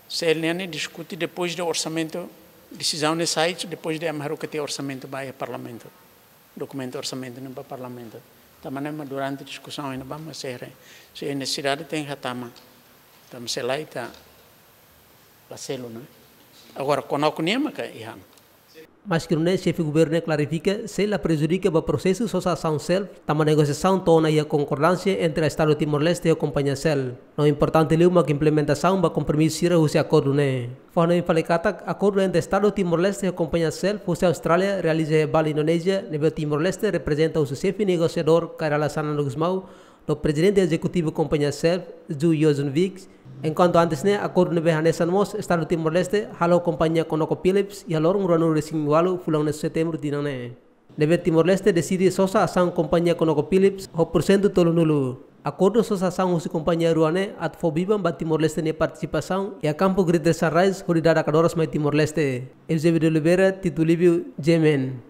Shell nian ne'e diskute depois de orsamentu, desizaun ne'e sai, depois de ami haruka tiha orsamentu ba iha Parlamentu. Dokumentu orsamentu ne'e ba Parlamentu. Tanba ne'e mak durante diskusaun iha ne'ebá mak sei haree. Se nesesidade tenke hatama. Tanba se lae ita la selu, ne'e. Agora, Konoku nian maka iha ona. Maske nune'e, xefe governu ne'e klarifika, sei la prejudika ba prosesu sosa asaun Shell, tanba negosiasaun to'o ona iha konkordánsia entre Estadu Timor-Leste ho kompañia Shell. No importante liu mak implementasaun ba kompromisu sira husi akordu ne'e. Fó-hanoin fali katak, akordu entre Estadu Timor-Leste ho kompañia Shell husi Austrália realiza iha Bali, Indonézia, ne'ebé Timor-Leste reprezenta husi xefe negosiadór Kay Rala Xanana Gusmão, no prezidente ezekutivu kompañia Shell, Ju Yozun Vik. Enkuantu antes ne'e, akordu ne'ebé hanesan mós Estadu Timor-Leste halo ho kompañia ConocoPhillips iha loron ruanulu-resin-ualu fulan ne'e, setembru tinan ne'e. Ne'ebé Timor-Leste deside sosa asaun kompañia ConocoPhillips ho porsentu tolunulu. Akordu sosa asaun husi kompañia rua ne'e atu fó biban ba Timor-Leste nia partisipasaun iha kampu Greater Sunrise hodi dada kadoras mai Timor-Leste. Eusébio de Oliveira, Tito Livio, G M N.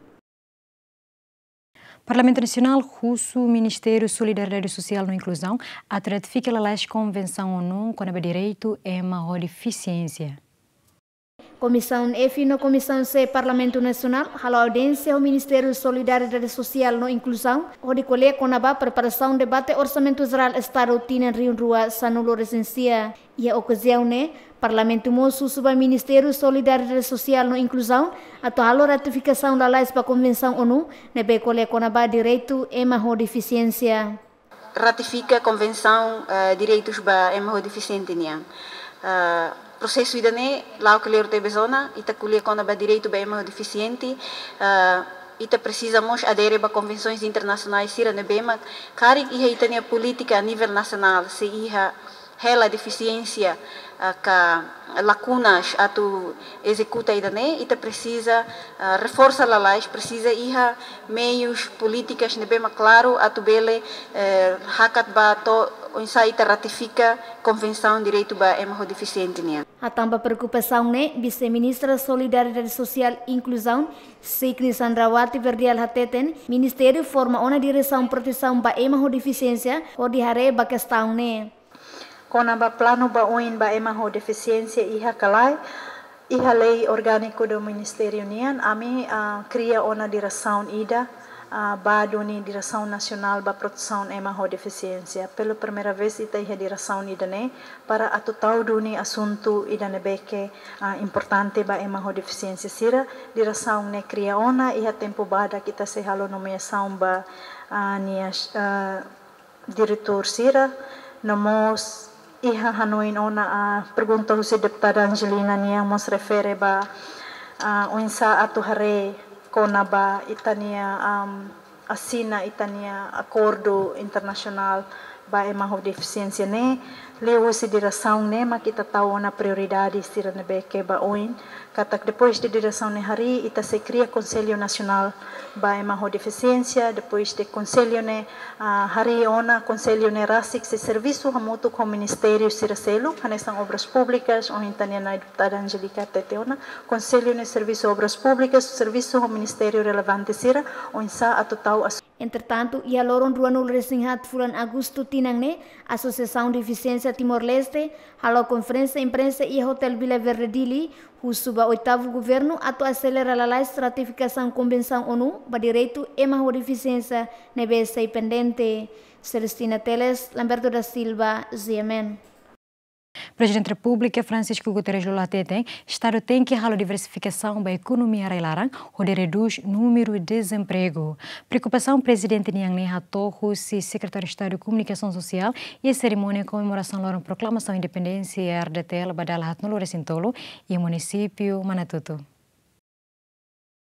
Parlamentu Nasionál husu Ministériu Solidariedade Sosiál no Inkluzaun atu ratifika lalais Konvensaun ONU kona-ba direitu ema ho defisiénsia. Komisaun F no Komisaun C Parlamentu Nasionál halo audiénsia ho Ministériu Solidariedade Sosiál no Inkluzaun hodi ko'alia kona-ba preparasaun debate Orsamentu Jerál Estadu tinan rihun rua sanulu-resin-sia. Iha okaziaun ne'e, Parlamentu mós husu ba Ministériu Solidariedade Sosiál no Inkluzaun atu halo ratifikasaun lalais ba Konvensaun ONU ne'ebé ko'alia kona-ba direitu ema ho defisiénsia. Ratifika Konvensaun, eh, Direitus ba Ema ho Defisiente nian. Eh, prosesu ida-ne'e la'o kleur tebes ona, ita ko'alia kona-ba direitu ba ema ho defisiente, eh, ita presiza mós adere ba konvensoens internasionais sira ne'ebé mak karik iha ita-nia polítika a nivel nasionál, se iha hela defisiénsia, ah, ka lakunas atu ezekuta ida-ne'e, ita presiza, ah, reforsa lalais, presiza iha meius, polítikas ne'ebé mak klaru atu bele, eh, hakat ba to'o oinsá ita ratifika Konvensaun Direitu ba Ema ho Defisiente nian. Hatán ba preokupasaun ne'e, Vise-Ministra Solidariedade Sosiál Inkluzaun, Signy Sandrawati Verdial hateten, Ministériu forma ona Diresaun Protesaun ba Ema ho Defisiénsia hodi haree ba kestaun ne'e. Kona-ba planu ba oin ba ema ho defisiénsia iha ka lae, iha lei orgániku do ministériu nian, ami, ah, kria ona diresaun ida, ah, ba duni Diresaun Nasionál ba Protesaun Ema ho Defisiénsia. Pela primeira vez ita iha diresaun ida-ne'e, para atu tau duni asuntu ida ne'ebé ke, ah, importante ba ema ho defisiénsia sira. Diresaun ne'e kria ona, iha tempu badak ita sei halo nomeasaun ba, ah, nia, ah, diretór sira, no mós iha hanoin ona, ah, pergunta husi deputada Angelina nian mós refere ba, ah, oinsá atu haree kona-ba ita-nia, am, asina ita-nia akordu internasionál ba ema ho defisiénsia ne'e, liuhusi diresaun ne'e mak ita tau ona prioridade sira ne'ebé ke ba oin, katak depois de diresaun ne'e harii, ita sei kria Konsellu Nasionál ba Ema ho Defisiénsia, depois de konsellu ne'e, ah, harii ona, konsellu ne'e rasik sei servisu hamutuk ho ministériu sira seluk, hanesan Obras Públikas, ohin ita-nia na'i deputada Angélica hatete ona, konsellu ne'e servisu Obras Públikas, servisu ho ministériu relevante sira, oinsá atu tau as- Entretantu, iha loron ruanulu-resin-haat fulan Agostu tinan ne'e, Asosiasaun Defisiénsia Timor-Leste halo konferénsia imprensa iha Hotel Vila Verde Dili, husu ba oitavu governu atu aselera lalais ratifikasaun Konvensaun ONU ba direitu ema ho defisiénsia ne'ebé sei pendente. Celestina Teles, Lamberto da Silva, G M N. Prezidente Repúblika Francisco Guterres Lú hateten, Estadu tenke halo diversifikasaun ba ekonomia rai-laran, hodi redús númeru dezempregu. Preokupasaun prezidente nian ne'e hato'o husi Sekretáriu Estadu Komunikasaun Sosiál iha serimónia komemorasaun loron proklamasaun independénsia iha R D T L ba dala haatnulu-resin-tolu iha munisípiu Manatuto.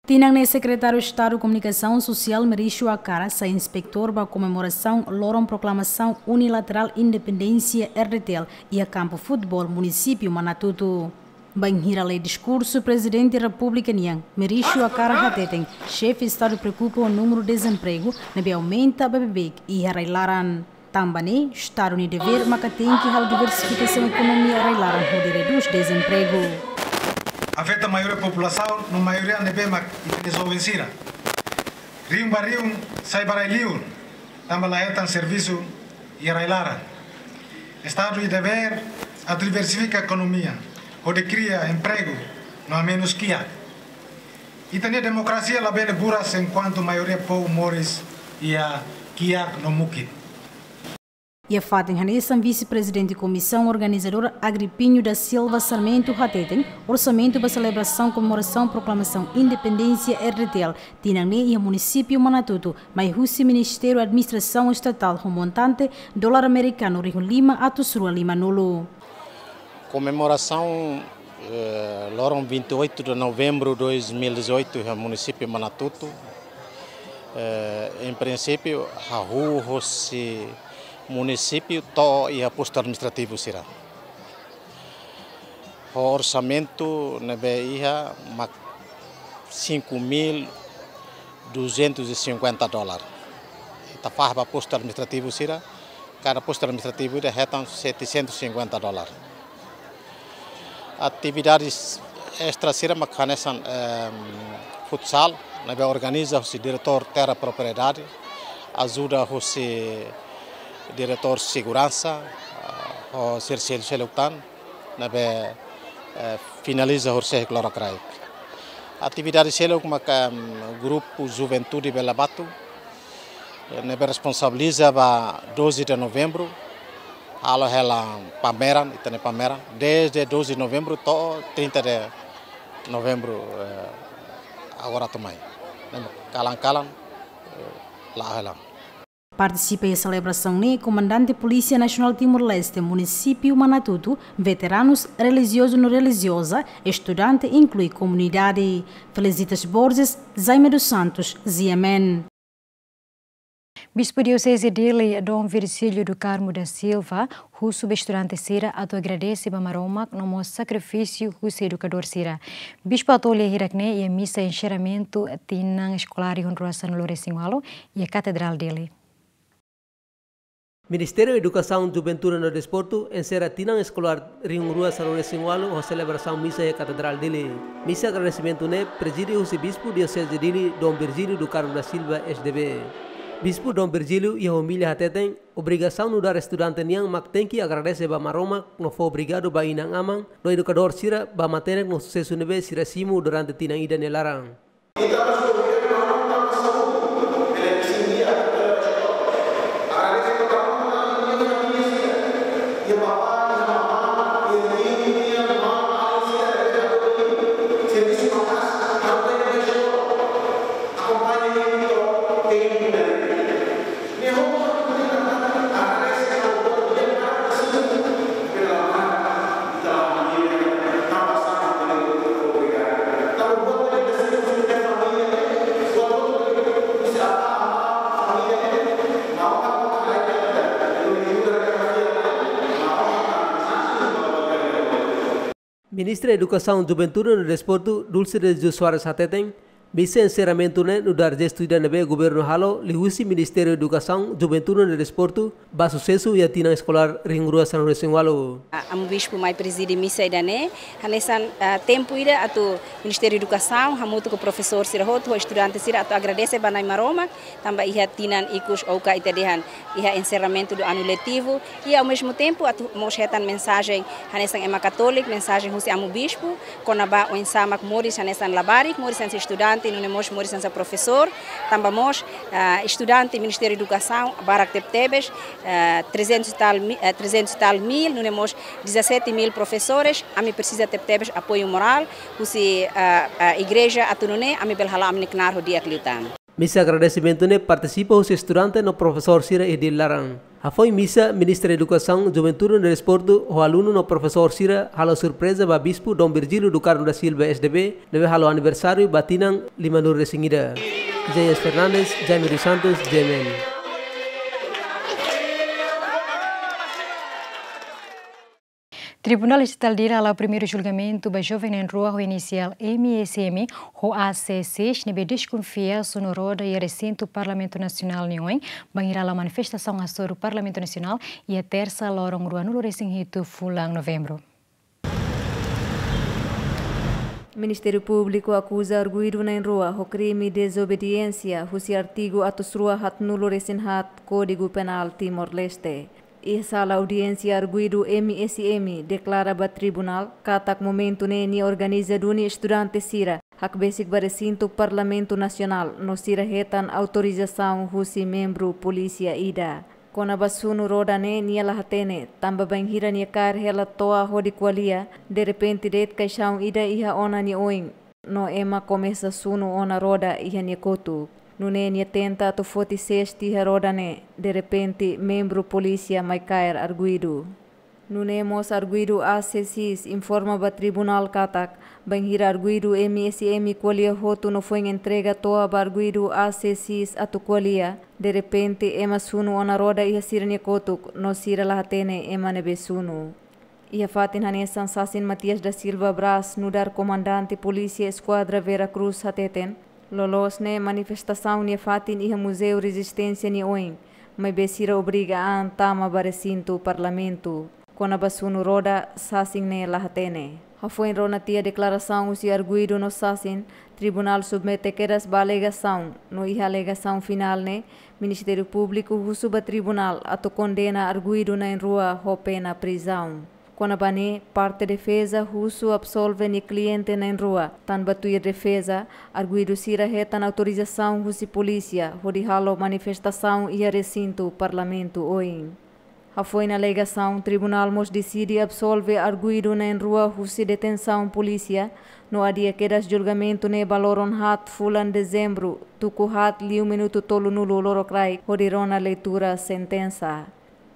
Tinan ne'e Sekretáriu Estadu Komunikasaun Sosiál Merício Acara sai inspetór ba komemorasaun loron proklamasaun unilaterál independénsia R D T L iha kampu futeból munisípiu Manatuto. Bainhira lee diskursu Prezidente Repúblika nian, Merício Acara hateten, xefe Estadu preokupa ho númeru dezempregu ne'ebé aumenta ba beibeik iha rai-laran. Tanba ne'e, Estadu nia devér maka tenke halo diversifikasaun ekonomia rai-laran hodi redús dezempregu. Afeta maioria populasaun, no maioria ne'ebé mak ita-nia joven sira. Rihun ba rihun sai ba rai-liur, tanba la hetan servisu iha rai-laran. Estadu nia devér atu diversifika ekonomia, hodi kria empregu, no hamenus kiak. Ita-nia demokrasia labele buras enkuantu maioria povu moris iha kiak no mukit. Iha fatin hanesan, Vise-Prezidente Komisaun Organizadora Agripinho da Silva Sarmento hateten, orsamentu ba selebrasaun komemorasaun proklamasaun independénsia R D T L tinan ne'e iha munisípiu Manatuto mai husi Ministériu Administrasaun Estatál ho montante dolar amerikanu rihun lima atus rua lima-nulu. Komemorasaun, eh, loron vinte e oito de novembro de dois mil e dezoito iha munisípiu Manatuto. Eh, em princípio, hahú hosi munisípiu to'o iha postu administrativu sira. Ho orsamentu ne'ebé iha mak cinco mil duzentos e cinquenta dólar. Ita fahe ba postu administrativu sira, kada postu administrativu ida hetan setecentos e cinquenta dólar. Atividades extra sira mak hanesan, em, futsal, ne'ebé organiza husi diretór terra propriedade, ajuda husi diretór seguransa, ah, ho sira seluk-seluk tan, ne'ebé, eh, finaliza horisehik loron kraik. Atividade seluk mak, em, grupu Juventude Bela Batu, eh, ne'ebé responsabiliza ba doze de novembro, halo hela pameran, ita-nia pameran, desde doze de novembro to'o trinta de novembro, eh, agora to'o mai. Ne'e kalan-kalan, eh, la'o hela. Partisipa iha selebrasaun ne'e Komandante Polísia Nasionál Timor-Leste, munisípiu Manatuto, veteranus, relijiozu no relijioza, estudante, inklui komunidade. Felicitas Borges, Jaime dos Santos, G M N. Bispu Dioseze Dili, Dom Virgílio do Carmo da Silva, husu ba estudante sira atu agradese ba Maromak no mós sakrifísiu husi edukadór sira. Bispu hato'o lia hirak-ne'e iha misa enserramentu tinan eskolár rihun rua sanulu-resin-ualu iha Katedrál Dili. Ministériu Edukasaun, Juventude no Desportu enserra tinan eskolár rihun rua sanulu-resin-ualu ho selebrasaun misa iha Katedrál Dili. Misa agradesimentu ne'e prezide husi Bispu Dioseze Dili, Dom Virgílio do Carmo da Silva, S D B. Bispu Dom Virgílio iha omilia hateten, obrigasaun nu'udar estudante nian mak tenke agradese ba Maromak no fó obrigadu ba inan-aman no edukadór sira ba matenek no susesu ne'ebé sira simu durante tinan ida nia laran. Ministra Edukasaun, Juventude no Desportu, Dulce de Jesus Soares hateten, misa enserramentu ne'e nu'udar jestu ida ne'ebé governu halo liuhusi Ministériu Edukasaun, Juventude no Desportu ba susesu iha tinan eskolár rihun rua sanulu-resin-ualu. A-, Amu Bispu mai prezide misa ida-ne'e, hanesan, ah, tempu ida atu Ministériu Edukasaun hamutuk ho profesór sira hotu, ho estudante sira atu agradese ba Na'i Maromak, tanba iha tinan ikus ou ka ita dehan iha enserramentu do ano letivo, i ao mesmo tempo atu mós hetan mensajen hanesan ema katóliku, mensajen husi Amu Bispu, kona-ba oinsá mak moris hanesan labarik, moris hanesan estudante, nune'e mós moris hanesan profesór, tanba mós, ah, estudante Ministériu Edukasaun barak tebetebes, ah, trezentos e tal mi-, ah, trezentos e tal mil, nune'e mós dezassete mil profesores, ami presiza tebetebes apoiu morál husi, ah, ah, igreja atu nune'e ami bele hala'o ami-nia knaar ho di'ak liután. Misa agradesimentu ne'e partisipa husi estudante no profesór sira iha Dili laran. Hafoin misa, Ministra Edukasaun, Juventude no Desportu ho alunu no profesór sira halo surpreza ba Bispu Dom Virgílio do Carmo da Silva, S D B, ne'ebé halo aniversáriu ba tinan limanulu-resin-ida. J S Fernandes, Jaime dos Santos, G M N. Tribunál Estatál Dili hala'o primeiru julgamentu ba joven na'in-rua ho inisiál M S M ho A C seis ne'ebé deskonfia sonu roda iha resintu Parlamentu Nasionál nia oin, bainhira hala'o manifestasaun hasoru Parlamentu Nasionál iha Tersa, loron ruanulu-resin-hitu fulan Novembru. Ministériu Públiku akuza arguidu na'in-rua ho krime dezobediénsia husi artigu atus rua haatnulu-resin-haat Kódigu Penál Timor-Leste. Iha sala audiénsia, arguidu M S M deklara ba tribunál katak momentu ne'e nia organiza duni estudante sira hakbesik ba resintu Parlamentu Nasionál no sira hetan autorizasaun husi membru polísia ida. Kona-ba sunu roda ne'e nia la hatene, tanba bainhira nia kaer hela to'o hodi ko'alia, derrepente de'it kaixaun ida iha ona nia oin, no ema komesa sunu ona roda iha nia kotuk. Nune'e nia tenta atu foti sees tiha roda ne'e, derrepente membru polísia mai kaer arguidu. Nune'e mós arguidu A C sis informa ba tribunál katak, bainhira arguidu M S M ko'alia hotu no foin entrega to'o ba arguidu A C sis atu ko'alia, derrepente ema sunu ona roda iha sira-nia kotuk, no sira la hatene ema ne'ebé sunu. Iha fatin hanesan sasin Matias da Silva Braz, nu'udar komandante polísia Eskuadra Vera Cruz hateten, loloos ne'e manifestasaun nia fatin iha Muzeu Rezisténsia nia oin, maibé sira obriga an tama ba resintu Parlamentu. Kona-ba sunu roda, sasin ne'e la hatene. Hafoin rona tiha deklarasaun husi arguidu no sasin, tribunál submete kedas ba alegasaun, no iha alegasaun finál ne'e, Ministériu Públiku husu ba tribunál atu kondena arguidu na'in-rua ho pena prizaun. Kona-ba ne'e, parte defeza husu absolve nia kliente na'in-rua, tanba tuir defeza, arguidu sira hetan autorizasaun husi polísia, hodi halo manifestasaun iha resintu Parlamentu oin. Hafoin alegasaun, tribunál mós deside absolve arguidu na'in-rua husi detensaun polísia, no adia kedas julgamentu ne'e ba loron haat fulan Dezembru, tuku haat liu minutu tolunulu lorokraik, hodi rona leitura sentensa.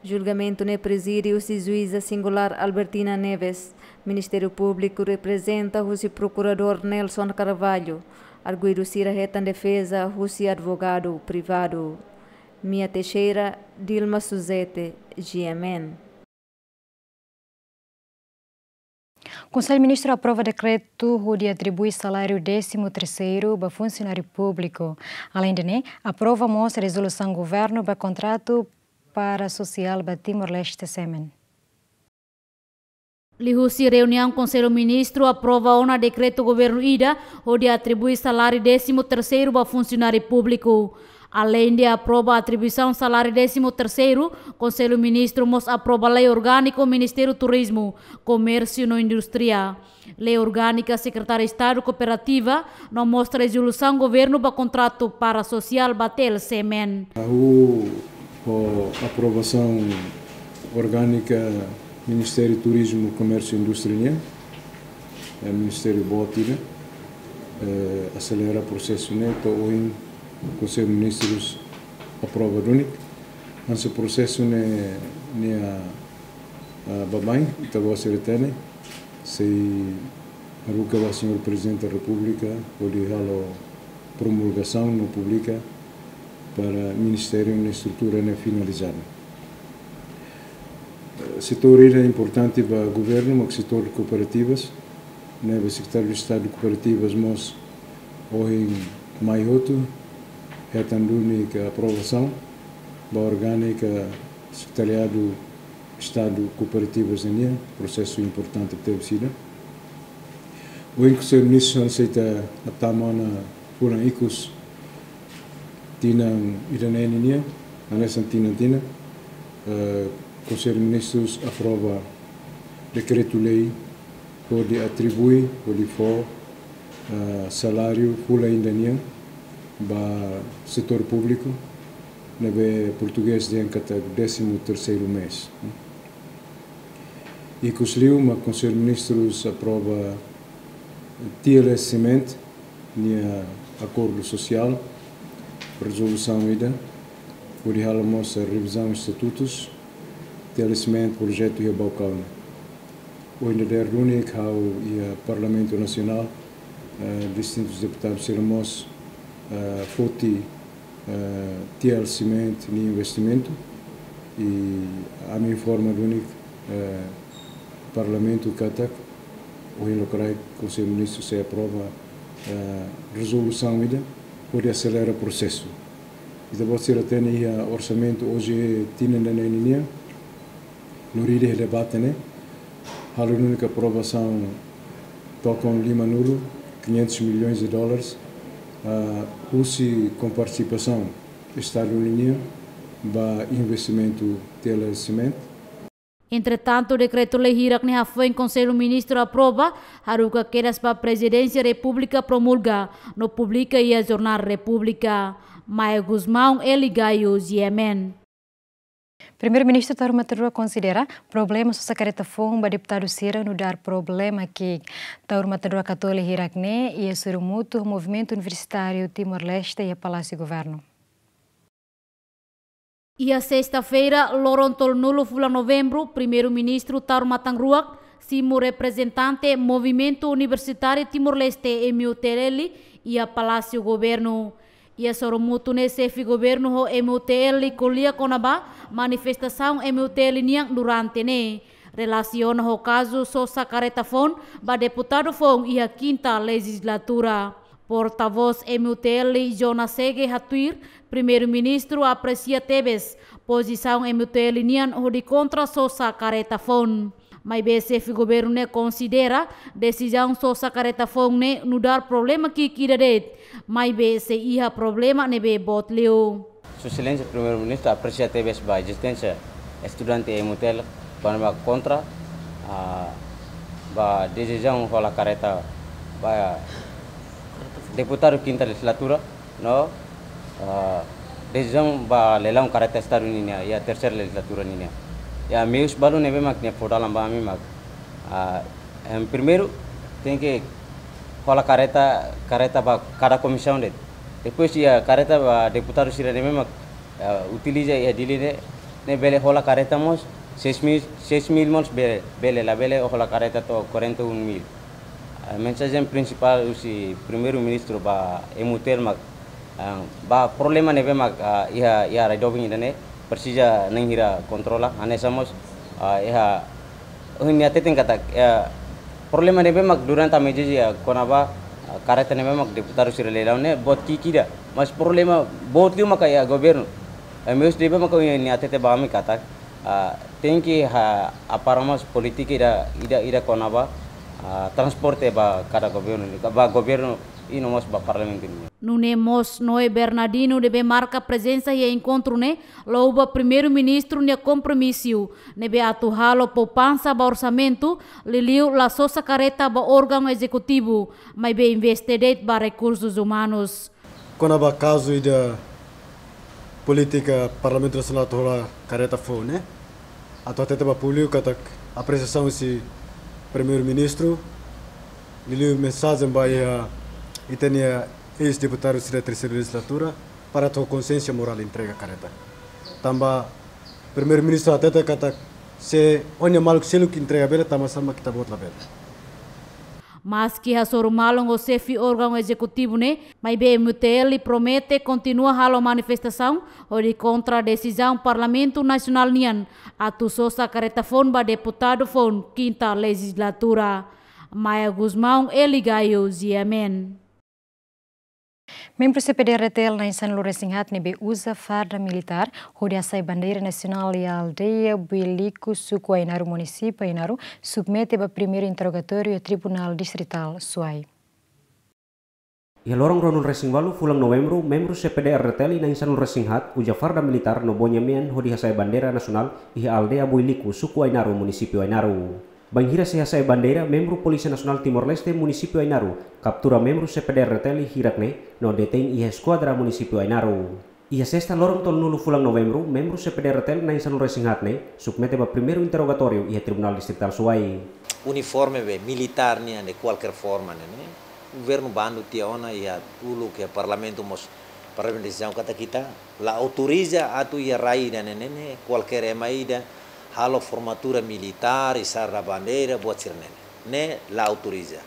Julgamentu ne'e prezide husi juíza singulár Albertina Neves, Ministériu Públiku reprezenta husi prokuradór Nelson Carvalho, arguidu sira hetan defeza husi advogadu privadu. Mia Teixeira, Dilma Suzete, G M N. Konsellu Ministru aprova dekretu hodi atribui saláriu désimu terseiru ba funsionáriu públiku. Aleinde ne'e, aprova mós rezolusaun governu ba kontratu parasosiál ba Timor-Leste semen. Liuhusi reuniaun Konsellu Ministru aprova ona dekretu governu ida hodi atribui saláriu désimu terseiru ba funsionáriu públiku. Aleinde aprova atribuisaun saláriu désimu terseiru, Konsellu Ministru mós aprova lei orgániku Ministériu Turizmu, Komérsiu no Indústria, lei orgánika Sekretáriu Estadu Kooperativa, no mós rezolusaun governu ba kontratu parasosiál ba T L C men. Hahú ho aprovasaun orgánika Ministériu Turizmu, Komérsiu Indústria nian, eh, ministériu boot ida, eh, aselera prosesu ne'e, to'o ohin Konsellu Ministrus aprova duni. Hanesan prosesu ne'e, nia, ah, baibain, ita-boot sira hatene, sei haruka ba Señór Prezidente da Repúblika, hodi halo promulgasaun no publika para ministériu no estrutura ne'e finalizadu. Setór ida importante ba governu, mak setór kooperativas, ne'ebé Sekretáriu Estadu Kooperativas mós ohin mai hotu, hetan duni ka aprovasaun, ba orgánika Sekretariadu Estadu Kooperativas nian, prosesu importante tebes ida. Ohin Konsellu Ministrus sei tama ona fulan ikus tinan ida-ne'e nian, hanesan tinan-tinan, eh, Konsellu Ministrus aprova dekretu-lei hodi atribui, hodi fó, eh, saláriu fulan ida nian ba setór públiku, ne'ebé portugés dehan katak désimu terseiru mês. Ikus liu mak Konsellu Ministrus aprova T L S Cement nia akordu sosiál, rezolusaun ida, hodi halo mós revizaun estatutus, T L S Cement projetu iha Baucau. Ohin dadeer duni ha'u iha Parlamentu Nasionál, eh, distintus deputadus sira mós, eh, foti eh, T L Cement nia investimentu, i ami informa duni, eh, Parlamentu katak ohin lokraik Konsellu Ministru sei aprova, eh, rezolusaun ida hodi aselera prosesu. Ita-boot sira hatene iha orsamentu O J E tinan ida-ne'e nian, lori ida iha debate ne'e, halo duni ka aprovasaun tokon limanulu, quinhentos milhões de dólares, ah, husi kompartisipasaun Estadu nian ba investimentu T L S Cement. Entretantu, dekretu-lei hirak ne'e hafoin Konsellu Ministru aprova, haruka kedas ba Prezidénsia Repúblika promulga, no publika iha Jornál Repúblika. Maia Gusmão, Eli Gaio, G M N. Primeiru-Ministru Taur Matan Ruak konsidera problema sosa kareta foun ba deputadu sira nu'udar problema ki'ik. Taur Matan Ruak hato'o hirak-ne'e iha sorumutu ho Movimentu Universitáriu Timor-Leste iha Palásiu Governu. Iha sesta-feira, loron tolunulu fulan Novembru, Primeiru-Ministru Taur Matan Ruak simu reprezentante Movimentu Universitáriu Timor-Leste, M U T L, iha Palásiu Governu. Iha sorumutu ne'e xefe governu ho M U T L ko'alia kona-ba manifestasaun M U T L nian durante ne'e relasiona ho kazu sosa kareta foun ba deputadu foun iha kinta lejizlatura. Portavós M U T L Jonas Sege hatuir, Primeiru-Ministru apresia tebes pozisaun M U T L nian hodi kontra sosa kareta foun. Maibé xefe governu ne'e konsidera desizaun sosa kareta foun ne'e nu'udar problema ki'ik ida de'it, maibé sei iha problema ne'ebé boot liu. Sua Exelénsia Primeiru-Ministru apresia tebes ba ezisténsia estudante M U T L, kona-ba kontra, ah, ba desizaun hola kareta ba deputadu kinta lejizlatura, no, ah, desizaun ba leilaun kareta Estadu nian iha terseira lejizlatura nian. Iha meius balu ne'ebé mak nia fó dalan ba ami mak, ah, em, primeiru tenke hola kareta, kareta ba kada komisaun de'it. Depois iha kareta ba deputadu sira ne'ebé mak, ah, utiliza iha Dili ne'e, ne'e bele hola kareta mós seis mil, seis mil mós bele, bele, labele hola kareta to'o quarenta e um mil. Ah, mensajen prinsipál husi Primeiru-Ministru ba M U T L mak, ah, ba problema ne'ebé mak, ah, iha, iha rai doben ida-ne'e presiza na'in hira kontrola, hanesan mós, ah, iha, oh, nia hateten katak, ah, problema ne'ebé mak durante ami ezeje, ah, kona-ba, ah, kareta ne'ebé mak deputadu sira leilaun ne'e boot ki'ik ida, mas problema boot liu maka iha governu. M U T L ne'ebé maka nia hatete ba ami katak, ah, tenke ha, hapara mós polítika ida, ida, ida kona-ba, ah, transporte ba kada governu, ba governu i no mós ba parlamentu nian. Nune'e mós Noé Bernardino ne'ebé marka prezensa iha enkontru ne'e, louva Primeiru-Ministru nia kompromisu ne'ebé atu halo poupansa ba orsamentu, liuliu la sosa kareta ba órgaun ezekutivu, maibé investe de'it ba rekursus umanus. Kona-ba kazu ida polítika Parlamentu Nasionál atu hola kareta foun ne'e, atu hatete ba públiku katak apresiasaun husi Primeiru-Ministru, liuliu mensajen ba iha ita-nia eis-deputadu sira terseira lejizlatura, para atu konsiénsia morál entrega kareta. Tanba Primeiru-Ministru hatete katak se ó-nia maluk seluk entrega bele, tanba sá mak ita-boot labele. Maski hasoru malu ho xefe órgaun ezekutivu ne'e, maibé M U T L promete kontinua halo manifestasaun hodi kontra desizaun Parlamentu Nasionál nian atu sosa kareta foun ba deputadu foun kinta lejizlatura. Maia Gusmão, Eli Gaio, G M N. Membru C P D R T L na'in sanulu-resin-haat ne'ebé uza farda militár hodi hasai bandeira nasionál iha aldeia Builiku, suku Ainaro, munisípiu Ainaro, submete ba primeiru interrogatóriu iha Tribunál Distritál Suai. Iha loron ruanulu-resin-ualu fulan Novembru, membru C P D R T L na'in sanulu-resin-haat uza farda militár no boina mean hodi hasai bandeira nasionál iha aldeia Builiku, suku Ainaro, munisípiu Ainaro. Bainhira sei hasai bandeira, membru Polísia Nasionál Timor-Leste, munisípiu Ainaro, kaptura membru C P D R T L hirak-ne'e no detein iha eskuadra munisípiu Ainaro. Iha sesta loron tolunulu fulan Novembru, membru C P D R T L na'in sanulu-resin-haat ne'e submete ba primeiru interrogatóriu iha Tribunál Distritál Suai. Uniforme be militár nian de kualkér forma ne'e, ne'e. Governu bandu tiha ona iha uluk iha Parlamentu mós, Parlamentu desizaun katak ita la autoriza atu iha rai ida-ne'e ne'e kualkér ema ida halo formatura militár, izar da bandeira, buat sira-ne'e ne'e. Ne'e la autoriza.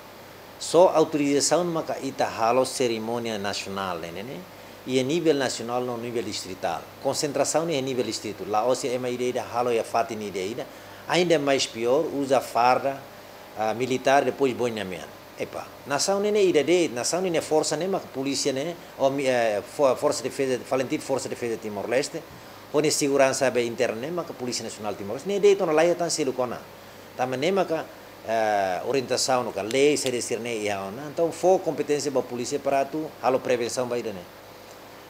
Só autorizasaun maka ita halo serimónia nasionál ne'e ne'e, iha nivel nasionál no nivel distritál. Konsentrasaun iha nivel distritu. La'ós ema ida-ida halo iha fatin ida-ida. Ainda mais pior, uza farda, ah, militár, depois boina mean. Epá, nasaun ne'e ne'e ida de'it, nasaun ne'e ne'e forsa ne'e mak polísia ne'e, ou mi-, eh, fo-, Forsa Defeza, FALINTIL, Forsa Defeza Timor-Leste, ho nia seguransa be interna ne'e mak Polísia Nasionál Timor-Leste. Ne'e de'it ona, laiha tan seluk ona. Tanba ne'e maka, eh, orientasaun no ka lei saida sira-ne'e iha ona. Entaun fó kompeténsia ba polísia para atu halo prevensaun ba ida-ne'e.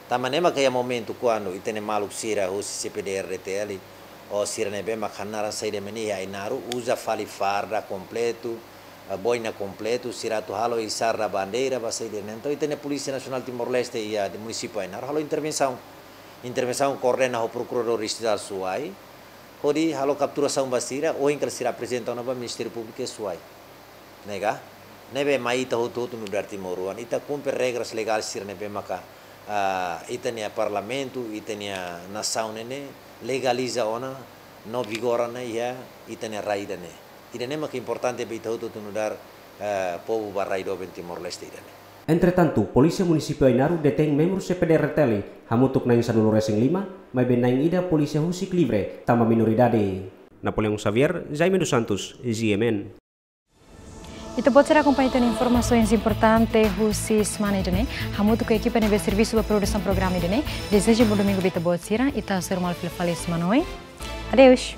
Tanba ne'e maka iha momentu kuandu ita-nia maluk sira husi C P D R T L, ou sira ne'ebé mak hanaran saida mak ne'e iha Ainaro, uza fali farda kompletu, eh, boina kompletu, sira atu halo izar da bandeira ba saida ne'e. Entaun ita-nia Polísia Nasionál Timor-Leste iha munisípiu Ainaro halo intervensaun. intervensaun koordena ho Prokuradór Estadu Suai, hodi halo kapturasaun ba sira, ohin kala sira aprezenta ona ba Ministériu Públiku Suai. Ne'e ka? Ne'ebé mai ita hotu-hotu nu'udar timoroan, ita kumpre regras legais sira ne'ebé maka, ah, ita-nia parlamentu, ita-nia nasaun ne'e legaliza ona, no vigora ona iha ita-nia rai ida-ne'e. Ida-ne'e maka importante ba ita hotu-hotu nu'udar, eh, povu ba rai doben Timor-Leste ida-ne'e. Entretantu, Polísia Munisípiu Ainaro detein membru C P D R T L, hamutuk na'in sanulu-resin-lima, maibé na'in ida polísia husik livre, tanba minoridade. Napoleão Xavier, Jaime dos Santos, G M N. Ita-boot sira akompaña tan informasaun importante husi semana ida-ne'e. Hamutuk ho ekipa ne'ebé servisu ba produsaun programa ida-ne'e, dezeja bom domingu ba ita-boot sira, ita hasoru malu fila fali semana oin. Adeus.